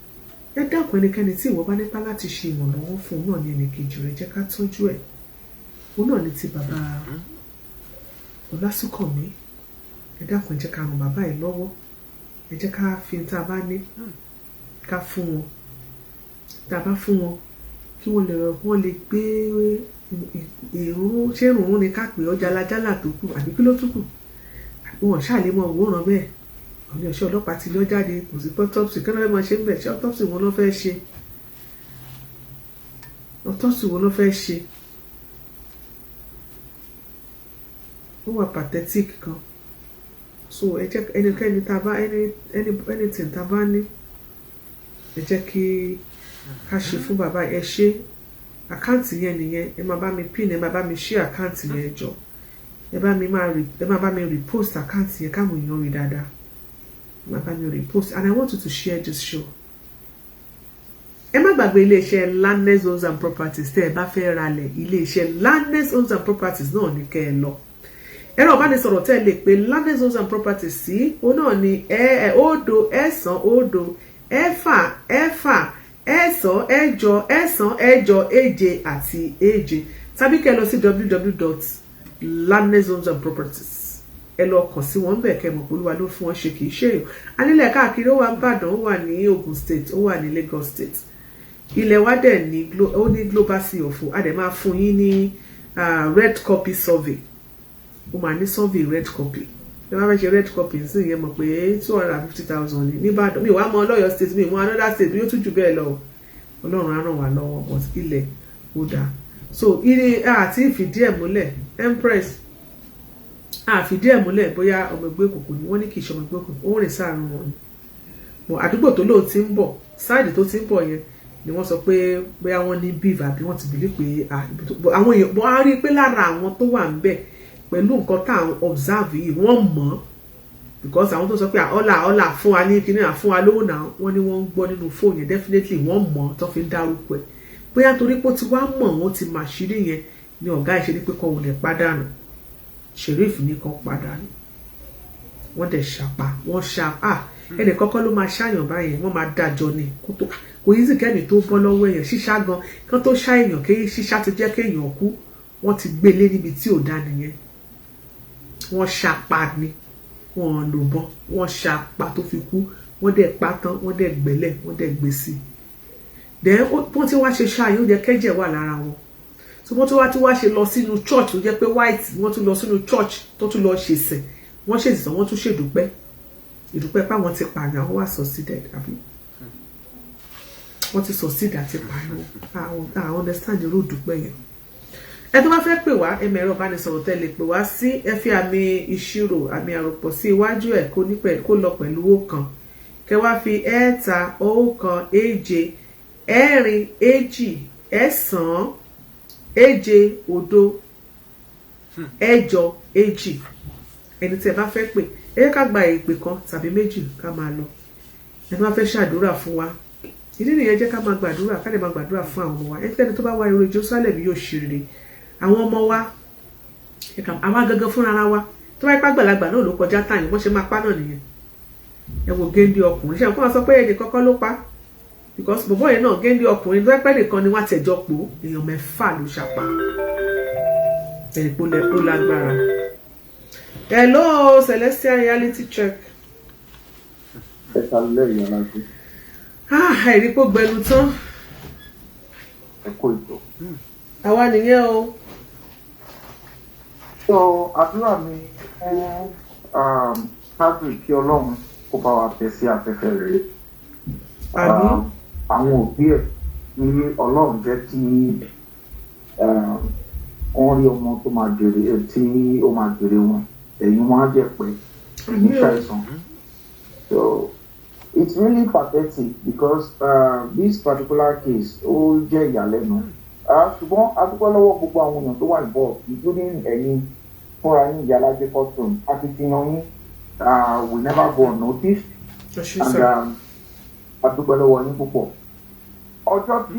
Ẹ dákun, ẹnikẹ́ni tí ìwọ bá nípa láti ṣe ìrànlọ́wọ́ fún un náà ní ẹnìkejì rẹ̀, jẹ́ ká tọ́jú ẹ̀. Òun náà ní ti bàbá Ọlásùnkànmí. Ẹ dákun, ẹ jẹ́ ká ràn bàbá yìí lọ́wọ́. Ẹ jẹ́ ká fi tá a bá ní ká fún wọn. Tá a bá fún wọn, kí wọ́n lè gbé ìrún, ṣé ìrún ni ká pè ọjà alájálà tó kù àbí kí ló tún kù? Wọn ṣáà lè mọ òwòrán bẹ́ẹ̀. Àwọn iléeṣẹ́ ọlọ́pàá ti lọ jáde, kò sí autopsy. Kí ló fẹ́ máa ṣe ń bẹ̀? Ṣé autopsy wọn ló fẹ́ ṣe? Autopsy wọn ló fẹ́ ṣe? Ó wà pathetic kan. So ẹ jẹ́ ẹnikẹ́ni tá a bá anything tá a bá ní, ẹ jẹ́ kí ká ṣe fún bàbá. Ẹ ṣe account yẹn nìyẹn. Ẹ máa bá mi pin, ẹ máa bá mi share account yẹn jọ. Ẹ máa bá mi repost account yẹn káwọn èèyàn rí dáadáa. Ẹ máa bá mi repost, and I want you to share this show. Ẹ má gbàgbé iléeṣẹ́ Landness Homes and Properties. Tẹ́ ẹ bá fẹ́ ralẹ̀, iléeṣẹ́ Landness Homes and Properties náà ní kẹ́ ẹ lọ. Ẹ̀rọ ìbánisọ̀rọ̀ tẹ́ ẹ lè pe Landness Homes and Properties sí, òun náà ní 0 9 0 6 6 9 8 9 8 7 àti 7, tàbí kẹ́ ẹ lọ sí www.landnesshomeandproperties. Ẹ lọ kàn sí wọn bẹ̀, kẹ́ mọ̀ pé Olúwa ló fún wọn ṣe, kì í ṣe èèyàn. Anílẹ̀ káàkiri, ó wà ní Ìbàdàn, ó wà ní Ogun State, ó wà ní Lagos State. Ilẹ̀ wa dẹ̀ ní ó ní global C of O. A dẹ̀ máa fún yín ní red copy survey. Ó máa ní survey red copy. Ẹ máa fẹ́ ṣe red copy sí ìyẹn, mọ̀ pé 250,000 ní nìbàdàn. Mi ò wá mọ Ọlọ́yọ̀ State, mi mọ another state bí ó tún jù bẹ́ẹ̀ lọ. Ọlọ́run á ràn wá lọ́wọ́, but ilẹ̀ ó dáa. So ilé àti ìfìdí ẹ̀ múlẹ̀, Empress, àfìdí ẹ̀ múlẹ̀ bóyá ọmọ ẹgbẹ́ òkùnkùn ni. Wọ́n ní kì í ṣe ọmọ ẹgbẹ́ òkùnkùn, ó rìn sáàrin wọn ni. Bọ̀ àdúgbò tó lóun ti ń bọ̀, side tó ti ń bọ̀ yẹn ni wọ́n sọ pé bóyá wọ́n ní beef àbí wọ́n ti believe pé àwọn èèyàn bọ́ á rí i pé lára àwọn tó wà ń bẹ̀, pẹ̀lú nǹkan tá à ń observe yìí, wọ́n mọ̀ ọ́, because àwọn tó sọ pé ọ̀là ọ̀là fún wa ní kíní, fún wa lówó náà, wọ́n ní wọ́n ń gbọ́ nínú fóònù yẹn. Definitely wọ́n mọ̀ ọ́ tó fi ń dárúkọ ẹ̀. Bóyá torí pé ó ti wá mọ̀ wọ́n, ti mà ṣírí yẹn ni ọ̀gá ẹ̀ ṣe ní pé kọ́ wọlé pàdánù. Sheriff ní kan pàdánù. Wọ́n dẹ̀ ṣàpá, wọ́n ṣá ẹnì kọ́kọ́ ló máa ṣàyàn báyẹn. Wọ́n máa dájọ́ ni kó tó kò yí sì kẹ́mi tó bọ́ lọ́wọ́ èèyàn. Ṣíṣá gan kán tó ṣá èèyàn, kéyí ṣíṣá ti jẹ́ kéèyàn kú, wọ́n ti gbélé níbi tí ò dá nìyẹn. Wọ́n ṣàpá ni, wọ́n lò bọ́n, wọ́n ṣàpá tó fi kú. Wọ́n dẹ̀ pa tán, wọ́n dẹ̀ gbẹ́lẹ̀, wọ́n dẹ̀ gbé sí i. Then wọ́n ti wá ṣe ṣáàyàn, ó jẹ́ kẹ́jẹ̀ wà lára wọn. So wọ́n tún wá tún wá ṣe lọ sínú church tó jẹ́ pé white. Wọ́n tún lọ sínú church tó tún lọ ṣèṣẹ̀. Wọ́n ṣèṣẹ̀, wọ́n tún ṣèdúpẹ́, ìdúpẹ́ páwọn ti pààyàn, àwọn wà succeeded, àbí wọ́n ti succeed àti pààyàn. Àwọn àwọn understand irú ìdúpẹ́ yẹn. Ẹ tó bá fẹ́ pè wá, ẹ mẹ̀rọ ìbánisọ̀rọ̀ tẹ́ lè pè wá sí. Ẹ fi àmì ìṣirò, àmì àròpọ̀ sí iwájú ẹ̀, kó nípẹ̀ kó lọ pẹ̀lú 1. Kẹ wá fi 3 1 7 4 2 8 7 0 8 2. Ẹni tí ẹ bá fẹ́ pè, ẹ jẹ́ ká gba ìpè kan tàbí méjì, ká máa lọ. Ẹni bá fẹ́ ṣàdúrà fún wa, ìdí nìyẹn. Jẹ́ ká máa gbàdúrà, ká lè máa gbàdúrà fún àwọn ọmọ wa. Ẹnikẹ́ni tó bá wá ire Jerusalem yóò ṣe rere. Àwọn ọmọ wa, àwa gangan fúnra wa, tó bá ipá gbàlagbà náà ló kọjá táyìn, wọ́n ṣe máa pa náà nìyẹn. Ẹ wo géńdé ọkùnrin, ṣe nǹkan sọ pé ẹnì kọ́kọ́ ló pa, because bọ̀bọ́ yẹn náà, géńdé ọkùnrin tó pẹ́ nìkan ni wọ́n àtẹ̀jọ́ pò. Èèyàn mẹ́fà ló ṣàpà ẹ̀rì pé ó lágbára. Hello, Celestial Reality Check. Ẹ ṣàlẹ́, ìyá alágbé. Ah, ẹ̀rí pé ó gbẹnu tán. Ẹ kó ìtọ́. Àwa nìyẹn o. So àdúrà mi fún Quadri, kí Ọlọ́run kó bá wa tẹ̀ sí afẹ́fẹ́ rere. Àmín. Àwọn òbí ẹ̀, ní Ọlọ́run jẹ́ kí wọ́n rí ọmọ tó máa jèrè, tí ó máa jèrè wọn. Ẹ̀yìn wọn á jẹ́ pẹ́ ní ṣàìsàn. So it's really pathetic because this particular case, ó jẹ́ ìyàlẹ́nu. Ṣùgbọ́n a dúpẹ́ lọ́wọ́ gbogbo àwọn èèyàn tó wà involved, including ẹ̀yin fúnra yín, ìyá alájẹ courtroom. Akitiyan yín will never go unnoticed and a dúpẹ́ lọ́wọ́ yín púpọ̀. Ọjọ́ tí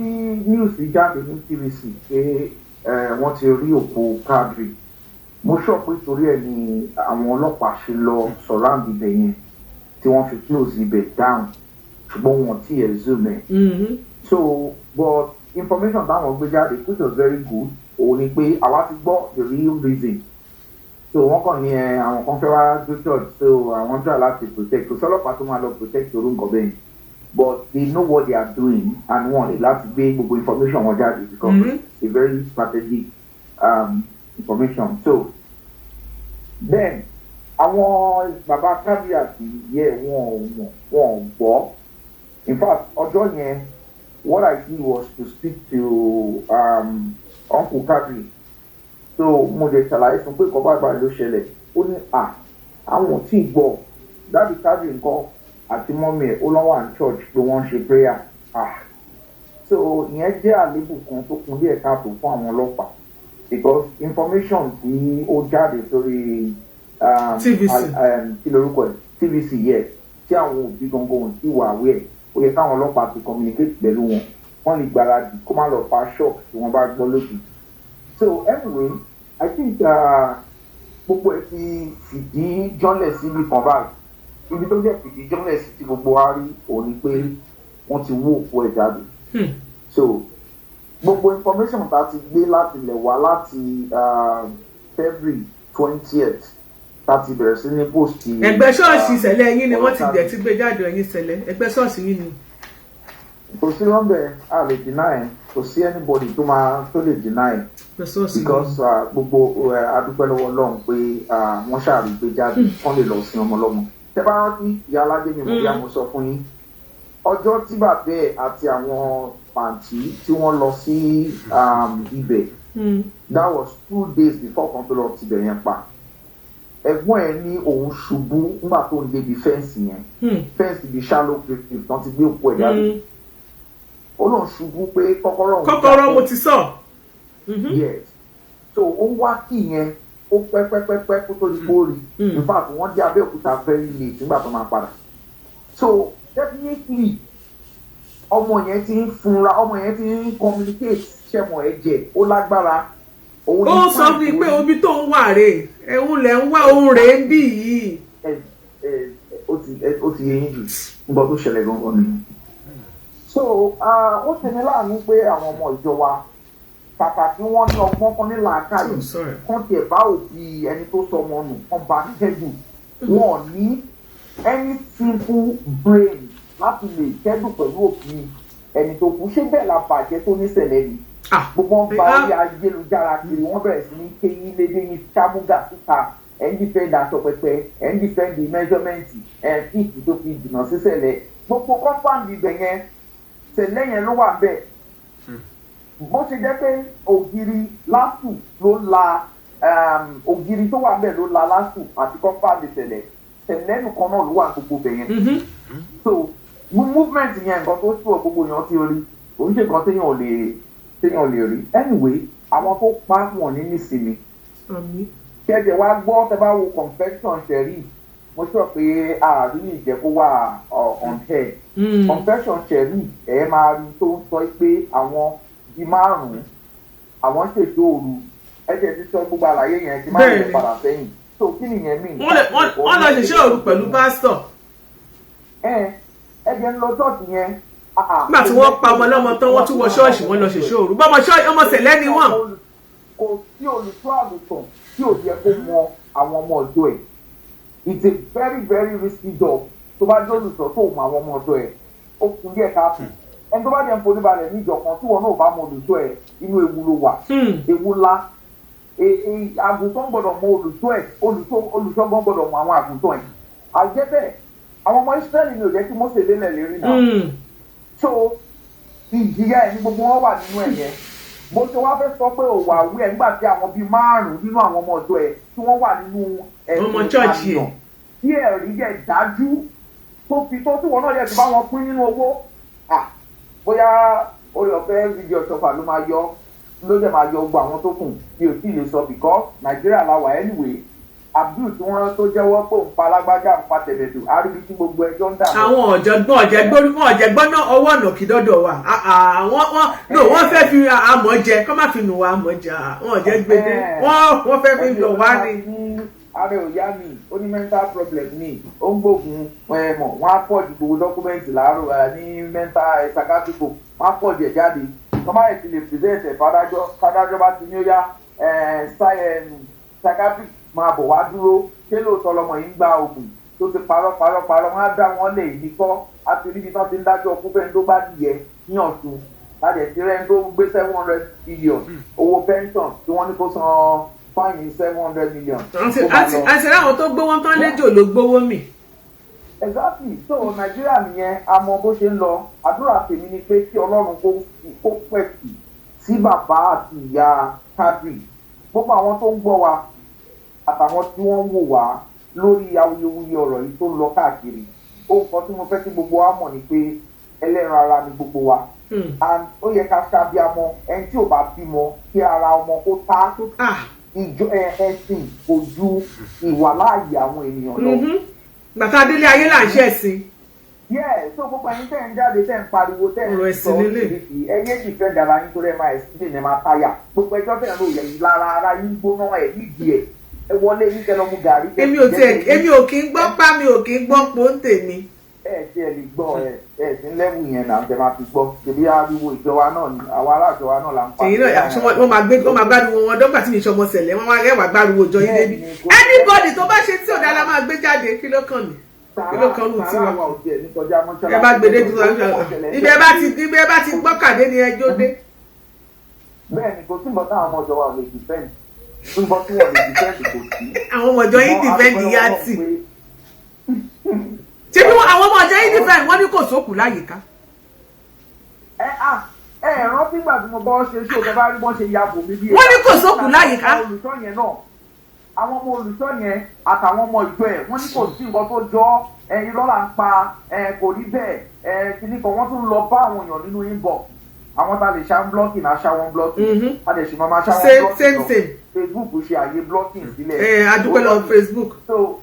news jáde ní TVC pé wọ́n ti rí òkú Quadri, mo sọ pé torí ẹ̀ ni àwọn ọlọ́pàá ṣe lọ surround ibẹ̀ yẹn, tí wọ́n fi close ibẹ̀ down, ṣùgbọ́n wọn ti exhume ẹ̀. So but information táwọn gbé jáde, which was very good, òun ni pé àwa ti gbọ́ the real reason. So wọ́n kàn ní ẹ àwọn kan fẹ́ wá do church, so àwọn try láti protect. Kò sọ́lọ́pàá tó máa lọ protect orú nǹkan bẹ́ẹ̀, but they know what they are doing and wọ́n lè láti gbé gbogbo information wọn jáde because it's a very strategic information. So then àwọn bàbá Quadri àti ìyẹ́ wọn ò mọ̀, wọn ò gbọ́. In fact, ọjọ́ yẹn, what I did was to speak to Uncle Quadri. So mo lè ṣàlàyé fún pé nǹkan báyìí báyìí ló ṣẹlẹ̀. Ó ní à àwọn ò tí ì gbọ́. Daddy Quadri nǹkan àti mummy ẹ̀, ó lọ́wọ́ à church pé wọ́n ń ṣe prayer. Ah, so ìyẹn jẹ́ àléébù kan tó kún díẹ̀ káàtó fún àwọn ọlọ́pàá, because information tí ó jáde sórí TVC. Kí lorúkọ ẹ̀, TVC, yes, tí àwọn òbí gangan ò tí wà aware, ó yẹ káwọn ọlọ́pàá ti communicate pẹ̀lú wọn, wọ́n lè gbáradì kó má lọ fa shock tí wọ́n bá gbọ́ lójijì. So anyway, I think gbogbo ẹ ti fìdí jọ́lẹ̀ síbi kan báyìí. Ibi tó jẹ́ fìdí jọ́lẹ̀ sí tí gbogbo wa rí òun ni pé wọ́n ti wú òkú ẹ̀ jáde. So gbogbo information tá a ti gbé láti ilẹ̀ wá láti February 20th Tá ti bẹ̀rẹ̀ sí ní post. Ẹgbẹ́ ṣọ́ọ̀ṣì ìṣẹ̀lẹ̀ yín ni wọ́n ti dẹ̀ ti gbé jáde, ẹ̀yin ìṣẹ̀lẹ̀ ẹgbẹ́ ṣọ́ọ̀ṣì yín ni. Kò sí lọ́nbẹ̀, a lè deny ẹ̀. Kò sí anybody tó máa tó lè deny ẹ̀ ẹgbẹ́ ṣọ́ọ̀ṣì yín. Because gbogbo adúpẹ́ lọ́wọ́ Ọlọ́run pé wọ́n ṣàrí gbé jáde kán lè lọ sin ọmọ lọ́mọ. Tẹ́ bá rántí, ìyá aládé mi, mo bí a mo sọ fún yín ọjọ́ tí bàbá ẹ̀ àti àwọn pàǹtí tí wọ́n lọ sí ibẹ̀, that was 2 days before kan tó lọ tibẹ̀ yẹn pa. Ẹ̀gbọ́n ẹ̀ ní òun ṣubú nígbà tó ń débi fence yẹn, fence ibi shallow grave tán ti gbé òkú ẹ̀ jáde. Ó lóun ṣubú pé kọ́kọ́rọ́ òun Kọ́kọ́rọ́ jábọ́. Mo ti sọ. Yes, so ó wá kí yẹn, ó pẹ́ pẹ́ pẹ́ pẹ́ kó tó di kó rí. In fact, wọ́n dé Abẹ́òkúta very late nígbà tó máa padà. So definitely ọmọ yẹn ti ń funra, ọmọ yẹn ti ń communicate. Ṣẹ̀mọ̀, ẹ̀jẹ̀ ó lágbára. Òun ní Ó sọ fún mi time pé tó ní- omi tó ń wà rèé, ẹ̀hún lẹ̀ ń wá òun rèé ń bì yìí. Ẹ ẹ, ó ti yé yín jù. Nǹkan tó ṣẹlẹ̀ gangan nìyẹn. So ó ṣe ní láàánú pé àwọn ọmọ ìjọ wa, kàkà tí wọ́n ní ọgbọ́n kan ní làákàyè Oh, sorry. kán tiẹ̀ bá òbí ẹni tó sọ ọmọ nù kán bá kẹ́dùn, wọn ò ní any simple brain láti lè kẹ́dùn pẹ̀lú òbí ẹni tó kú. Ṣé bẹ́ẹ̀ la bàjẹ́ tó níṣẹ̀lẹ̀ ni? Ah, Gbogbo wọn gba ah. orí ayélujára kiri, wọ́n bẹ̀rẹ̀ sí ní kéyín lédè yín sámúgà síta. Ẹ̀ ń defend aṣọ pẹpẹ, ẹ̀ ń defend measurement, ẹ̀ fíìsì tó fi jìnnà sísẹ̀lẹ̀. Gbogbo compound ibẹ̀ yẹn, tẹ̀lé yẹn ló wà bẹ́ẹ̀. Bó ṣe jẹ́ pé ògiri LASU ló la ògiri tó wà bẹ́ẹ̀ ló la LASU àti compound tẹ̀lẹ̀ tẹ̀lẹ́ nìkan náà ló wà gbogbo bẹ̀ yẹn. So movement yẹn, nǹkan tó sùn gbogbo èèyàn ti rí, kò ń ṣe nǹkan téèyàn lè rí. Anyway, àwọn tó pa wọn ní nísìnyí. Àmín. Kẹ́jẹ̀ wá gbọ́, tẹ́ bá wo confession Sherry, mo sọ pé ààrí ìjẹ́ kó wà on air. Confession Sherry, ẹ̀ máa rí tó ń sọ pé àwọn bíi márùn-ún àwọn ṣètò òru. Ẹ jẹ́ ti sọ gbogbo àlàyé yẹn kí má lè padà sẹ́yìn. So kí nìyẹn mean? Wọ́n lọ ṣiṣẹ́ òru pẹ̀lú pásítọ̀. Ẹ jẹ́ ń lọ ṣọ́ọ̀ṣì yẹn. Ah, ah. Nígbà tí wọ́n pa ọmọ ọlọ́mọ tán, wọ́n tún wọ ṣọ́ọ̀ṣì, wọ́n lọ ṣiṣẹ́ òru bọ́mọ ṣọ́ọ̀ṣì, ọmọ sẹ̀lẹ́ ni wọ́n. Kò sí olùṣọ́ àgùntàn tí ò yẹ kó mọ àwọn ọmọ ọ̀dọ́ ẹ̀. It's a very very risky job. Tó bá jẹ́ olùṣọ́ tó mọ àwọn ọmọ ọ̀dọ́ ẹ̀, ó kún díẹ̀ káàtó. Ẹni tó bá jẹ́ ń forí balẹ̀ ní ìjọ kan tí wọn náà bá mọ olùṣọ́ ẹ̀, inú ewu ló wà, ewu ńlá. Àgùntàn gbọ́dọ̀ mọ olùṣọ́ ẹ̀, olùṣọ́ gan gbọ́dọ̀ mọ àwọn àgùntàn ẹ̀. Àjẹ́ bẹ́ẹ̀, àwọn ọmọ Ísírẹ́lì ni ò jẹ́ kí Mósè lélẹ̀ lérí náà. So ìjìyà ẹ̀ ní gbogbo wọn wà nínú ẹ̀ yẹn. Bó ṣe wá fẹ́ sọ pé òwò àwí ẹ̀ nígbà tí àwọn bíi márùn-ún nínú àwọn ọmọ ọ̀dọ́ ẹ̀ tí wọ́n wà nínú ẹ̀sùn Ọmọ church ẹ̀. ìpànìyàn tí ẹ̀rí yẹ dájú tó fi tó tí wọn náà yẹ ti bá wọn pín nínú owó. Ah, bóyá orí ọ̀fẹ́ fídíò ṣọfà ló máa yọ, ló dẹ̀ máa yọ gbogbo àwọn tó kù, mi ò tí ì lè sọ because Nàìjíríà la wà. Anyway, Abdul tí wọ́n tó jẹ́wọ́ pé òun pa alágbájá, òun pa tẹ̀mẹ̀dù, àríbi tí gbogbo ẹjọ́ ń dà lọ. Àwọn ọ̀jọ̀gbọ́n ọ̀jẹ̀gbọ́n náà ọwọ́ ọ̀nà kì dọ́dọ̀ wa. Ah, ah, wọ́n no, wọ́n fẹ́ fi amọ̀ jẹ kọ́ má fi nù wá amọ̀ jẹ. Ah, wọ́n jẹ́ gbédé, wọ́n fẹ́ fi lọ̀ wá ni. Ní ara ò yá mi, ó ní mental problem ní, ó ń gbógun ẹ mọ̀, wọ́n á pọ̀ ju gbogbo document láàárọ̀ ẹ ní mental ẹ psychiatric, wọ́n á pọ̀ jù ẹ̀ jáde. Tọ́mọ ẹ̀ ti lè present ẹ̀ fàdájọ́, fàdájọ́ bá ti ní ó yá ẹ psychiatric máa bọ̀ wá dúró, ṣé lóòótọ́ lọmọ yìí ń gba oògùn tó ti parọ́ parọ́ parọ́, wọ́n á dá wọn lè ní kọ́. Á ti ríbi tán ti ń dájọ́ fún fẹ́ni tó bá dìyẹ ní Ọ̀ṣun láti ẹ̀ ti rẹ́ni tó gbé 700 billion owó pension tí wọ́n ní kó san fine 700 million. Àti láwọn tó gbówó tán léjò ló gbówó mì. Exactly. So Nàìjíríà nìyẹn, a mọ bó ṣe ń lọ. Àdúrà tèmi ni pé kí Ọlọ́run kó pẹ̀tù sí bàbá àti ìyá Kadri, gbogbo àwọn tó ń gbọ́ wa àtàwọn tí wọ́n ń wò wá lórí awuyewuye ọ̀rọ̀ yìí tó ń lọ káàkiri. Ohun kan tí mo fẹ́ kí gbogbo wa mọ̀ ni pé ẹlẹ́ran ara ni gbogbo wa and ó yẹ ká ṣàbíamọ. Ẹni tí ò bá bímọ, kí ara ọmọ kó tá. Ìjọ ẹ̀sìn kò ju ìwàláàyè àwọn ènìyàn lọ. Gbàtà délé ayé là ń ṣẹ̀sìn. Yeah, so gbogbo ẹ̀yin tẹ́ ń jáde, tẹ́ ń pariwo, tẹ́ Ọ̀rọ̀ ń ẹ̀sìn sọ lélẹ̀. oríṣiríṣi, ẹ yé defend ara yín torí ẹ máa explain, ẹ máa táyà. Gbogbo ẹjọ́ tẹ́ ń rò yẹ yìí lára ara yín gbóná ẹ̀ nídìí ẹ̀, ẹ wọlé yín kẹ́ lọ mu gàrí. Èmi ò tiẹ̀, èmi ò kí ń gbọ́ pa, mi ò kí ń gbọ́ pòńtè mi. Ẹ ti ẹ lè gbọ́ ẹ. Ẹ sí level yẹn náà tẹ máa fi gbọ́. Ṣèbí ariwo ìjọba náà ni àwọn ará ìjọba náà là ń pa. Èyí náà, àṣọ wọ́n máa gbé, wọ́n máa gbáriwo wọn dọ́gba tí mi ṣọmọ sẹ̀lẹ̀, wọ́n máa rẹwà gbáriwo jọ yín débi. Anybody tó bá ṣe tí ò dáa la máa gbé jáde. Kí ló kàn mí? Kí ló kàn lù tiwa? Sàrà wa ò tiẹ̀ ní kọjá mọ́ṣáláṣí. Ẹ bá gbèdé ju ibi ẹ bá ti gbọ́kàdé ni ẹjọ́ dé. Bẹ́ẹ̀ ni, kò sí nǹkan táwọn ọmọ ìjọba ò lè defend, nǹkan tí wọ́n lè defend kò sí. Àwọn ọmọ ìjọ yín defend yá tì ṣé bí àwọn ọmọ ìjọ yín defend, wọ́n ní kò sókù láyìíká. Ẹ à ẹ rántí gbà tí mo bọ́ ṣe ṣó tẹ bá rí bọ́n ṣe ya bò mí bí. Wọ́n ní kò sókù láyìíká. Àwọn olùṣọ́ yẹn náà, àwọn ọmọ olùṣọ́ yẹn àtàwọn ọmọ ìjọ ẹ̀, wọ́n ní kò sí nǹkan tó jọ ẹ, irọ́ là ń pa ẹ, kò rí bẹ́ẹ̀ ẹ. Kíní kan, wọ́n tún lọ bá àwọn èèyàn nínú inbox. Àwọn tá lè ṣá ń blocking á ṣá wọn blocking, a lè ṣì máa máa ṣá wọn Same, blocking same, lọ. same. Facebook ṣe àyè blocking sílẹ̀. Ẹ adúpẹ́ lọ Facebook. So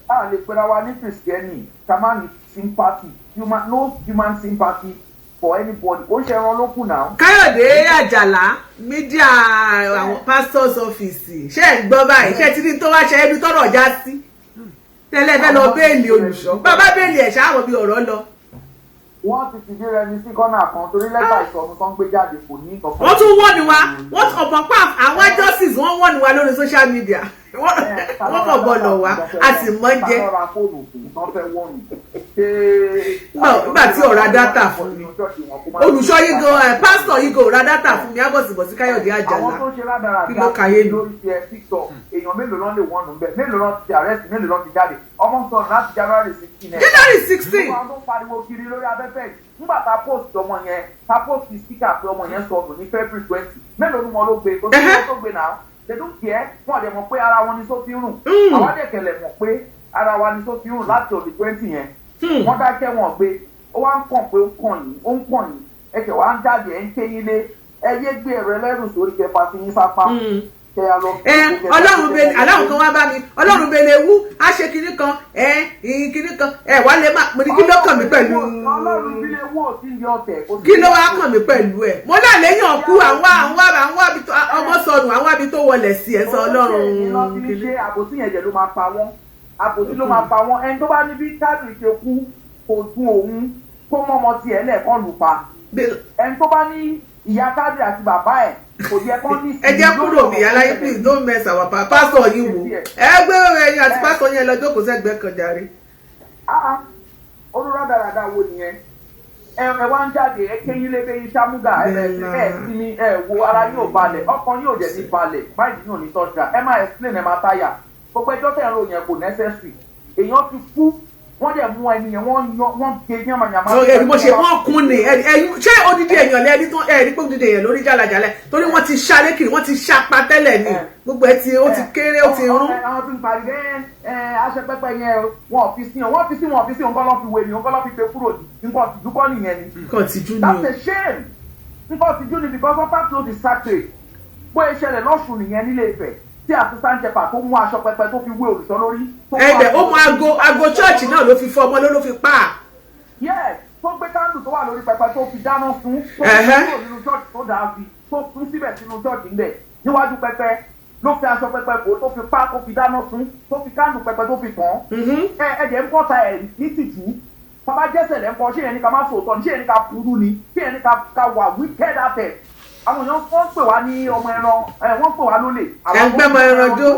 a lè pera wa ní Kristẹni ká má ní sympathy, human, no human sympathy for anybody. Ó ṣe ẹran ló kù náà. Káyọ̀dé Àjàlá, media àwọn pastors office, ṣé ẹ̀ ń gbọ́ báyìí? Ṣé ti ní tó wá ṣe ẹbí tọ́rọ̀ já sí tẹ́lẹ̀ fẹ́ lọ bail olùṣọ́? Bàbá bail ẹ̀ ṣáà bí ọ̀rọ̀ lọ. Wọ́n ti fìdí rẹmi sí kọ́nà kan torí lẹ́tà ìsọnù tó ń gbé jáde kò ní kankan. Wọ́n tún wọ́n ni wa, wọ́n ọ̀pọ̀ pa àwọn justice, wọ́n wọ́n ni wa lórí social media, wọ́n kàn bọ̀ lọ̀ wá, a sì mọ́ jẹ́. Ta ló ra fóònù fún tán fẹ́ wọ́ọ̀nù? Ṣé Nígbà tí ó ra data fún mi, olùṣọ́ yìí gan ẹ̀, pásítọ̀ yìí gan ò ra data fún mi, ábọ̀sibọ̀sí Káyọ̀dé Àwọn Àjàlá. tó ṣe rádaràda Kí ló kàyé mi? lórí ti ẹ TikTok, èèyàn mélòó ló lè wọ́n nù bẹ́ẹ̀? Mélòó ló ti arrest? Mélòó ló ti jáde? Ọmọ sọ̀rọ̀ láti January 16 ẹ̀. January 16. Gbogbo àwọn tó ń pariwo kiri lórí afẹ́fẹ́ yìí, nígbà tá a post ọmọ yẹn, tá a post sticker pé ọmọ yẹn sọnù ní February 20, mélòó ni wọn ló gbé? Kò sí wọn tó gbé náà. They don't care. Wọn dẹ̀ mọ̀ pé ara wọn ni só fi ń rùn. Àwọn dẹ̀ kẹlẹ̀ mọ̀ pé ara wa ni só fi ń rùn láti ọ̀dẹ̀ 20 yẹn. Wọ́n dákẹ́, wọn gbé. Ó wá ń kàn pé ó ń kàn yín, ó ń kàn yín, ẹ kẹ̀ wá ń jáde, ẹ̀ ń ké yín lé. Ẹ yé gbé ẹ̀rọ ẹlẹ́rù sórí kẹfà sí yín sápá kẹ ya lọ. Ẹ Ọlọ́run bẹ, aláwọ̀ kan wá bá mi, Ọlọ́run bẹ lè wú á ṣe kinní kan, ẹ ìyìn kinní kan, ẹ wá lè má mo ní kí ló kàn mí pẹ̀lú? Ọlọ́run bí lè wú òtí yọ ọ̀tẹ̀. Kò sí. Kí ló wá kàn mí pẹ̀lú ẹ? Mo náà léyàn kú, àwọn àbí tó ọmọ sọnù, àwọn àbí tó wọlé sí ẹ sọ Ọlọ́run lọ sí kinní. ṣe àbòsí yẹn jẹ ló máa pa wọ́n, àbòsí ló máa pa wọ́n. Ẹni tó bá ní bí Kádìrì ṣe kú kò dùn òun, kó mọ́mọ́ tiẹ̀ lẹ́ẹ̀kan lù pa. Ẹni tó bá ní ìyá Kádìrì àti bàbá ẹ̀ kò yẹ kán ní. Ẹ jẹ́ kúrò mi aláyé, please don't mess our pastor yìí wò. Ẹ gbé ẹyin àti pastor yẹn lọ jókòó sẹ́gbẹ̀ẹ́ kan jàre. Olùràdàràdà wo nìyẹn? Ẹ wá ń jáde, ẹ kéyín lébé yín ṣámúgà, ẹ bẹ̀rẹ̀ sí ẹ sinmi, ẹ wo ara yóò balẹ̀, ọkàn yóò dẹ̀ ní balẹ̀ báyìí, yóò ní tọ́jà. Ẹ máa explain, ẹ máa táyà. Gbogbo ẹjọ́ tẹ̀ ń ro yẹn kò necessary. Èèyàn ti kú, wọ́n dẹ̀ mú ẹni yẹn, wọ́n yan, wọ́n gé yánmayànmá. So ẹni bó ṣe wọ́n kún ni ẹyin, ṣé odidi èèyàn lẹ́ni tó ẹ rí pé odidi èèyàn lórí jàlàjàlẹ̀, torí wọ́n ti ṣá lékiri, wọ́n ti ṣá pa tẹ́lẹ̀ ni, gbogbo ẹ ti ó ti kéré, ó ti rún. Àwọn tí ń parí ẹ ẹ aṣẹ pẹpẹ yẹn o, wọn ò fi sí wọn, fi sí wọn, fi sí wọn kọ́ lọ́ fi wé ni wọn kọ́ lọ́ fi gbé kúrò ní nǹkan tìjú kọ́ nìyẹn ni. Nǹkan tìjú ni That's o. a shame. Nǹkan tìjú ni because upper clothe is sacred. Bóyá ìṣẹ̀lẹ̀ lọ́sùn nìyẹn nílé Ifẹ̀ tí assistant shepherd tó mú aṣọ pẹpẹ tó fi wé olùṣọ́ lórí. Tó mú Ẹ̀ẹ́dẹ̀ ó mú aago church náà ló fi fọ́ ọmọ ló fi pa á. Yes, tó gbé candle tó wà lórí pẹpẹ tó fi dáná sun, tó fi kúrò nínú church, tó dáa fi tó fún síbẹ̀ sínú church ńbẹ̀ níwájú pẹpẹ, ló fi aṣọ pẹpẹ bò, tó fi pa, tó fi dáná sun, tó fi candle pẹpẹ tó fi tàn. Ẹ ẹ jẹ́ ń kọ́ta ẹ̀ ní tìjú. Bàbá jẹ́sẹ̀ lẹ́ ń kọ́. Ṣé yẹn ní ká má sòótọ́ ni? Ṣé yẹn ní ká burú ni? Ṣé yẹn ní ká wà wicked at? Àwọn èèyàn wọ́n pè wá ní ọmọ ẹran ẹ, wọ́n pè wá lólè. Ẹ̀ ń gbẹ́mọ ẹran jó.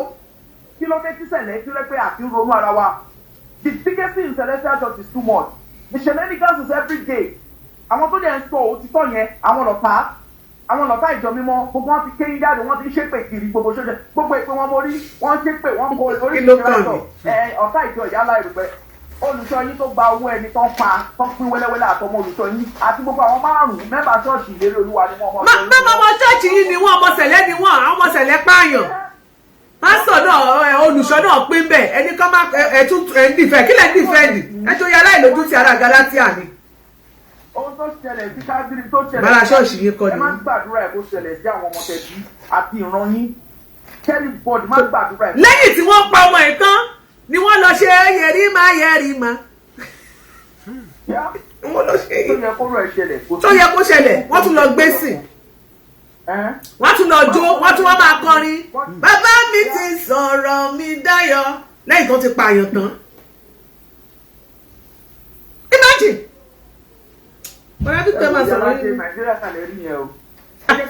Kí ló dé tíṣẹ̀lẹ̀ kí ló pé àti ronú ara wa? The biggest thing in Celestial Church is too much. The shenanigans is every day. Àwọn tó dẹ̀ ń sọ òtítọ́ yẹn, àwọn lọ̀tá, àwọn lọ̀tá ìjọ mímọ́. Gbogbo wọn ti kéyìn jáde, wọ́n ti ń ṣépè kiri gbogbo ṣọ́ṣẹ́, gbogbo ìpè wọn mórí, wọ́n ń ṣépè, wọ́n kọ Kí ló kàn mí? Ẹ ọ̀tá ìjọ ìyálà ìrùpẹ́, olùṣọ́ yín tó gba owó ẹni tó ń pa, tó ń pín wẹ́lẹ́wẹ́lẹ́, àtọmọ olùṣọ́ yín àti gbogbo àwọn márùn-ún mẹ́bàá ṣọ́ọ̀ṣì Ìlérí Olúwa ni wọ́n mọ̀. Má ọmọ church yìí ni wọ́n, ọmọ sẹ̀lẹ̀ ni wọ́n, àwọn ọmọ sẹ̀lẹ̀ pààyàn. Pásítọ̀ náà ẹ, olùṣọ́ náà pín bẹ́ẹ̀. Ẹni kan má ẹ ẹ tún ẹ ń defend. Kí lẹ̀ ń defend? Ẹ tó yẹ aláìlójú ti ara Galatia ni. Ohun tó ṣẹlẹ̀ sí Kádírì tó ṣẹlẹ̀ Bára ṣọ́ọ̀ṣì yín kọ́ ẹ ni má wọ́n. gbàdúrà ẹ̀ kó ṣẹlẹ̀ sí àwọn ọmọ tẹ̀bí àti ìran yín. Kẹ́lí bọ́ọ̀dì má gbàdúrà ẹ̀. Lẹ́yìn tí wọ́n pa ọmọ ẹ̀ tán ni wọ́n lọ ṣe yẹrí má yẹrí má. Yeah. Wọ́n lọ ṣe Tó yẹ kó rẹ̀ ṣẹlẹ̀ kó tó yẹ kó ṣẹlẹ̀, wọ́n tún lọ gbé sìn, Ẹ́ wọ́n tún lọ jó, wọ́n tún wọ́n máa kọrin, "Bàbá mi ti sọ̀rọ̀ mi dáyọ̀," lẹ́yìn tó ti pààyàn tán. Imagine. Bọ́lá Victor máa sọ̀rọ̀ yín. Nàìjíríà kàlẹ́ rí yẹn o.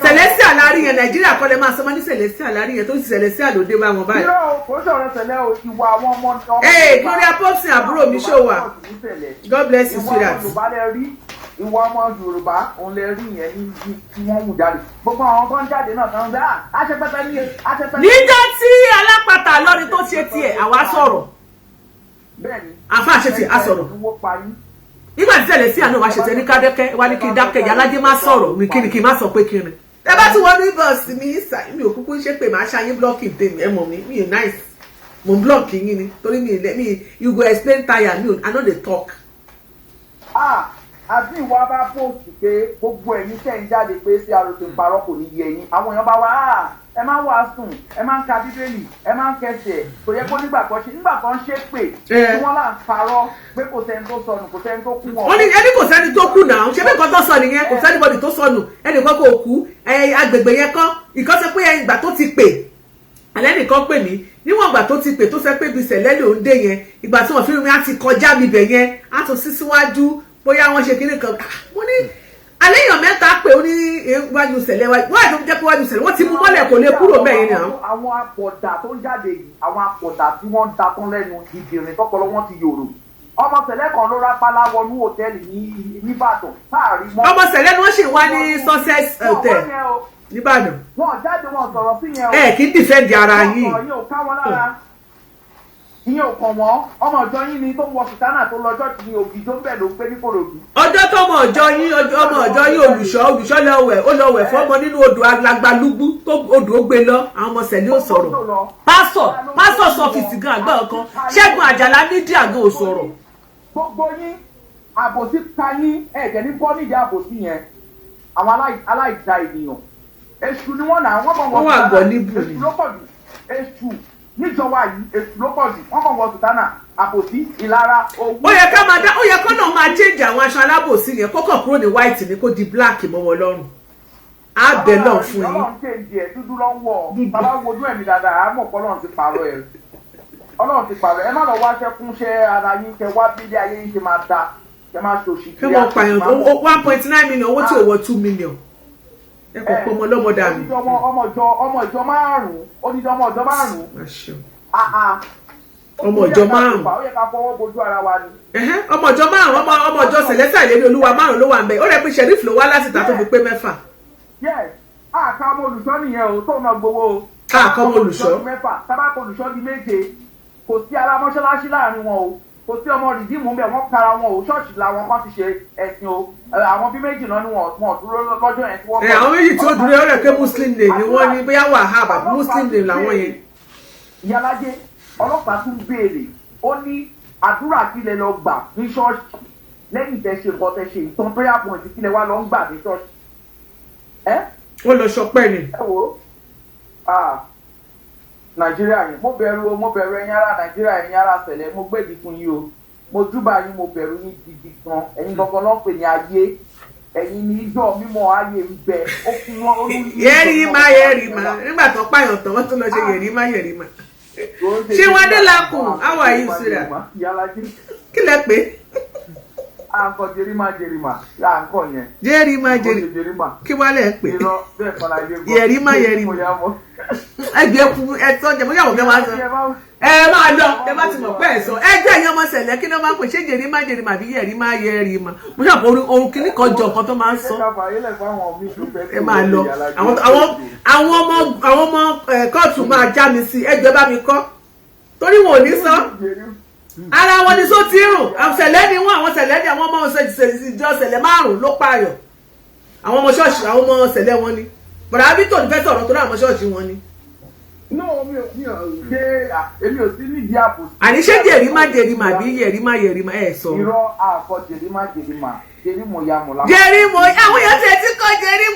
Celestial lárí yẹn, Nàìjíríà kọ́ lẹ máa sọ, máa ní Celestial lárí yẹn tó ti Celestial ló dé bá wọn báyìí. Irọ́ o, kò sọ̀rọ̀ sẹ̀lẹ̀ o, ìwà àwọn ọmọ. Ee, Gloria Popson, àbúrò mi ṣó wà? God bless you, sweetheart. Ìwà Yorùbá lẹ rí, ìwà ọmọ Yorùbá òun lẹ rí yẹn ní tí wọ́n mú jáde. Gbogbo àwọn tó ń jáde náà kan ń bẹ́ àṣepẹ́pẹ́ ní àṣepẹ́pẹ́. Níjọ́ tí alápatà lọ́rin tó ṣe tiẹ̀, àwa sọ̀rọ̀. Bẹ́ẹ̀ni. Àfa ṣe tiẹ̀, a sọ̀rọ̀. Nígbà tí Celestial náà wá ṣe tẹ ní kádẹ́kẹ́ wá ní kí n dákẹ́, ìyá má sọ̀rọ̀ mi, kí ni kí n má sọ pé kí ni. Ẹ bá tún wọnú inbox mi, mi ò kúkú ṣe pé màá ṣayín blocking tèmi. Ẹ mọ̀ mi, mi ò nice, mo ń block yín ni torí mi mi, you go explain tire mi, I no dey talk. Ah, àti ìwà bá post pé gbogbo ẹ̀yin tẹ̀ ń jáde pé CRO ń parọ́, kò ní yẹ yín. Àwọn èèyàn bá wá, ẹ máa ń wàásùn, ẹ máa ń ka Bíbélì, ẹ máa ń kẹsẹ̀, kò yẹ kó nígbà kan ṣe nígbà kan ṣe pé tí wọ́n là ń parọ́ pé kò sẹ́ni tó sọnù, kò sẹ́ni tó kú wọn. Wọ́n ní ẹni kò sẹ́ni tó kú náà. Ṣé bí nǹkan tó sọ nìyẹn? Kò sẹ́ni bọ́dì tó sọnù, ẹnìkan kò kú. Agbègbè yẹn kọ́ ìkan sọ pé ìgbà tó ti pè alẹ́ nìkan pè mí, níwọ̀n ìgbà tó ti pè tó sọ pé ibi sẹ̀lẹ́ ló ń dé yẹn, ìgbà tí wọ́n fi mi á ti kọjá mi bẹ̀ yẹn, á tún sí síwájú, bóyá wọ́n ṣe kinní kan. Mo ní alẹ́ èèyàn mẹ́ta pé ó ní wájú sẹ̀lẹ̀, wájú tó jẹ́ pé wájú sẹ̀lẹ̀ wọ́n ti mú mọ́lẹ̀, kò lè kúrò bẹ́ẹ̀ yẹn ni. Àwọn apọ̀dà tó ń jáde yìí, àwọn apọ̀dà tí wọ́n ń da tán lẹ́nu ìdìrín tọpọlọ wọn ti yòrò. Ọmọ sẹ̀lẹ̀ kan ló rápálá wọnú hòtẹ́ẹ̀lì ní Nìbàdàn táàrí mọ́. Ọmọ sẹ̀lẹ̀ ni wọ́n sì wá ní Success Hotel nìbàdàn. Wọn jáde, wọn sọ̀rọ̀ sí yẹn o. Ẹ kì í defend ara yín. Ìyẹn ò ká wọn lára, ìyẹn ò kàn wọ́n. Ọmọ ìjọ yín ni tó ń wọ sùtánà tó lọ ṣọ́ọ̀ṣì ní Ògìjó ń bẹ̀ ló ń gbé ní Kòròdú. Ọjọ́ tó ọmọ ìjọ yín, ọmọ ìjọ yín, olùṣọ́ lọ wẹ̀, ó lọ wẹ̀ fọ́mọ nínú odò alagbalúgbú tó odò ó gbé lọ. Àwọn ọmọ sẹ̀lẹ̀ ò sọ̀rọ̀. Pásọ̀ sọfìsì gan àgbà kan, Ṣẹ́gun Àjàlá mídíà gan ò sọ̀rọ̀. Gbogbo yín, àbòsí ta yín, ẹ̀jẹ̀ ní bọ́ nídìí àbòsí yẹn. Àwọn aláìda ènìyàn, èṣù ni wọ́n náà wọ́n kàn wọ́n wà gbọ́ níbù ni. Èṣù ló pọ̀ jù, èṣù níjọba yìí, èṣù ló pọ̀ jù. Wọ́n kàn wọ sùtánà, àbòsí, ìlara, owó. Ó yẹ ká máa dá, ó yẹ kó náà máa change àwọn aṣọ alábòsí yẹn, kókò kúrò ní white ni, kó di black mọ́ wọn lọ́rùn. Á bẹ̀ lọ́n fún yín. Ọlọ́run change ẹ̀, dúdú ló ń wọ̀. Bàbá wojú ẹ̀mí dáadáa, á mọ̀ pé Ọlọ́run ti pààrọ̀ ẹ̀. Ọlọ́run ti pààrọ̀ ẹ̀. Má lọ wáṣẹ́ kúnṣẹ́ ara yín, kẹ wá bílé ayé yín ṣe máa da, kẹ máa ṣòṣì. Kí wọ́n pààyàn 1.9 million, owó tí ò wọ 2 million, ẹ kò pọ́ ọmọ ọlọ́mọ dànù. Ọmọ ìjọ márùn-ún, odidi ọmọ ìjọ márùn-ún. Ọmọ ìjọ márùn-ún. Ó yẹ ká fọwọ́ bojú ara wa ni. Ọmọ ìjọ márùn-ún, ọmọ ìjọ Celestial Ìlérí Olúwa márùn-ún ló wà ń bẹ. Ó rẹ pé Sheriff ló wá láti ta tó fi pé mẹ́fà. Yes, àká ọmọ olùṣọ́ nìyẹn o, tóun náà gbowó o. Àká ọmọ olùṣọ́. Mẹ́fà tábàkọ̀ olùṣọ́ di méje, kò sí ara mọ́ṣáláṣí láàrin wọn o, kò sí ọmọ rìdíìmù ń bẹ̀, wọ́n kára wọn o. Ṣọ́ọ̀ṣì làwọn kan ti ṣe ẹ̀sìn o. Àwọn bí méjì náà ni wọ́n dúró lọ́jọ́ yẹn tí wọ́n. Ẹ àwọn méjì tí ó dúró, ó rẹ̀ pé Muslim name ni wọ́n ní, bóyá Wahab àbí Muslim name làwọn yẹn. Ìyálájé, ọlọ́pàá tún béèrè, ó ní àdúrà kílẹ̀ lọ gbà ní ṣọ́ọ̀ṣì lẹ́yìn tẹ́ ṣe nǹkan tẹ́ ṣe ìtàn, prayer point kílẹ̀ wá lọ ń gbà ní ṣọ́ọ̀ṣì. Wọ́n lọ sọpẹ́ ni. Ẹ wo Nàìjíríà yìí, mo bẹ̀rù o, mo bẹ̀rù ẹ̀yin ará Nàìjíríà, ẹ̀yin ará sẹ̀lẹ̀. Mo gbèdì fún yín o, mo júbà yín, mo bẹ̀rù yín gidi gan. Ẹ̀yin gangan ló ń pè ní ayé, ẹ̀yin ní ìjọ mímọ́, ayé ń bẹ, ó kún wọn. Yẹ́rìí má, yẹ́rìí má. Nígbà tó pààyàn tán, wọ́n tún lọ ṣe yẹ̀rí má, yẹ̀rí má. Ṣé wọn dé lakùn? How are you, sira? Kí lẹ pé? À ń kọ jerima jerima, à ń kọ yẹn. Jerima jerima, kí wàá lẹ pé? Yẹ̀rí má, yẹ̀rí má. Ẹgbẹ́ kú ẹtọ́ jẹ, bóyá àwọn fẹ́ máa sọ. Ẹ máa lọ, ẹ bá ti mọ̀ pé ẹ sọ ẹgbẹ́ ẹ̀yin ọmọ sẹ̀lẹ̀, kí ni wọ́n máa ń pè? Ṣé jerima jerima àbí yẹ̀rí má, yẹ̀rí má? Mo ṣàpọ̀ orun kìíní kan jọ kan tó máa ń sọ. Ẹ máa lọ, àwọn ọmọ kóòtù máa já mi sí. Ẹgbẹ́ bá mi kọ́ torí wọn ò ní sọ ara wọn ni só ti rùn. Sẹ̀lẹ̀ ni wọn, àwọn sẹ̀lẹ̀ ni àwọn ọmọ ìjọ sẹ̀lẹ̀ márùn ló pààyàn. Àwọn ọmọ ṣọ́ọ̀ṣì, àwọn ọmọ sẹ̀lẹ̀ wọn ni. Bọ̀dà Victor ní fẹ́ sọ̀rọ̀ torí àwọn ṣọ́ọ̀ṣì wọn ni. Inú mi ò ṣe, èmi ò sí nídìí àbòsí. Àní ṣé jẹ̀rí má jẹ̀rí má bí yẹ̀rí má yẹ̀rí má, ẹ̀ sọ. Irọ́, àkọ jẹ̀rí má jẹ̀rí má, jẹ̀rí mo ya mo la. Jẹ̀rí mo, àwọn èèyàn tiẹ̀ ti kọ́ jẹ̀rí.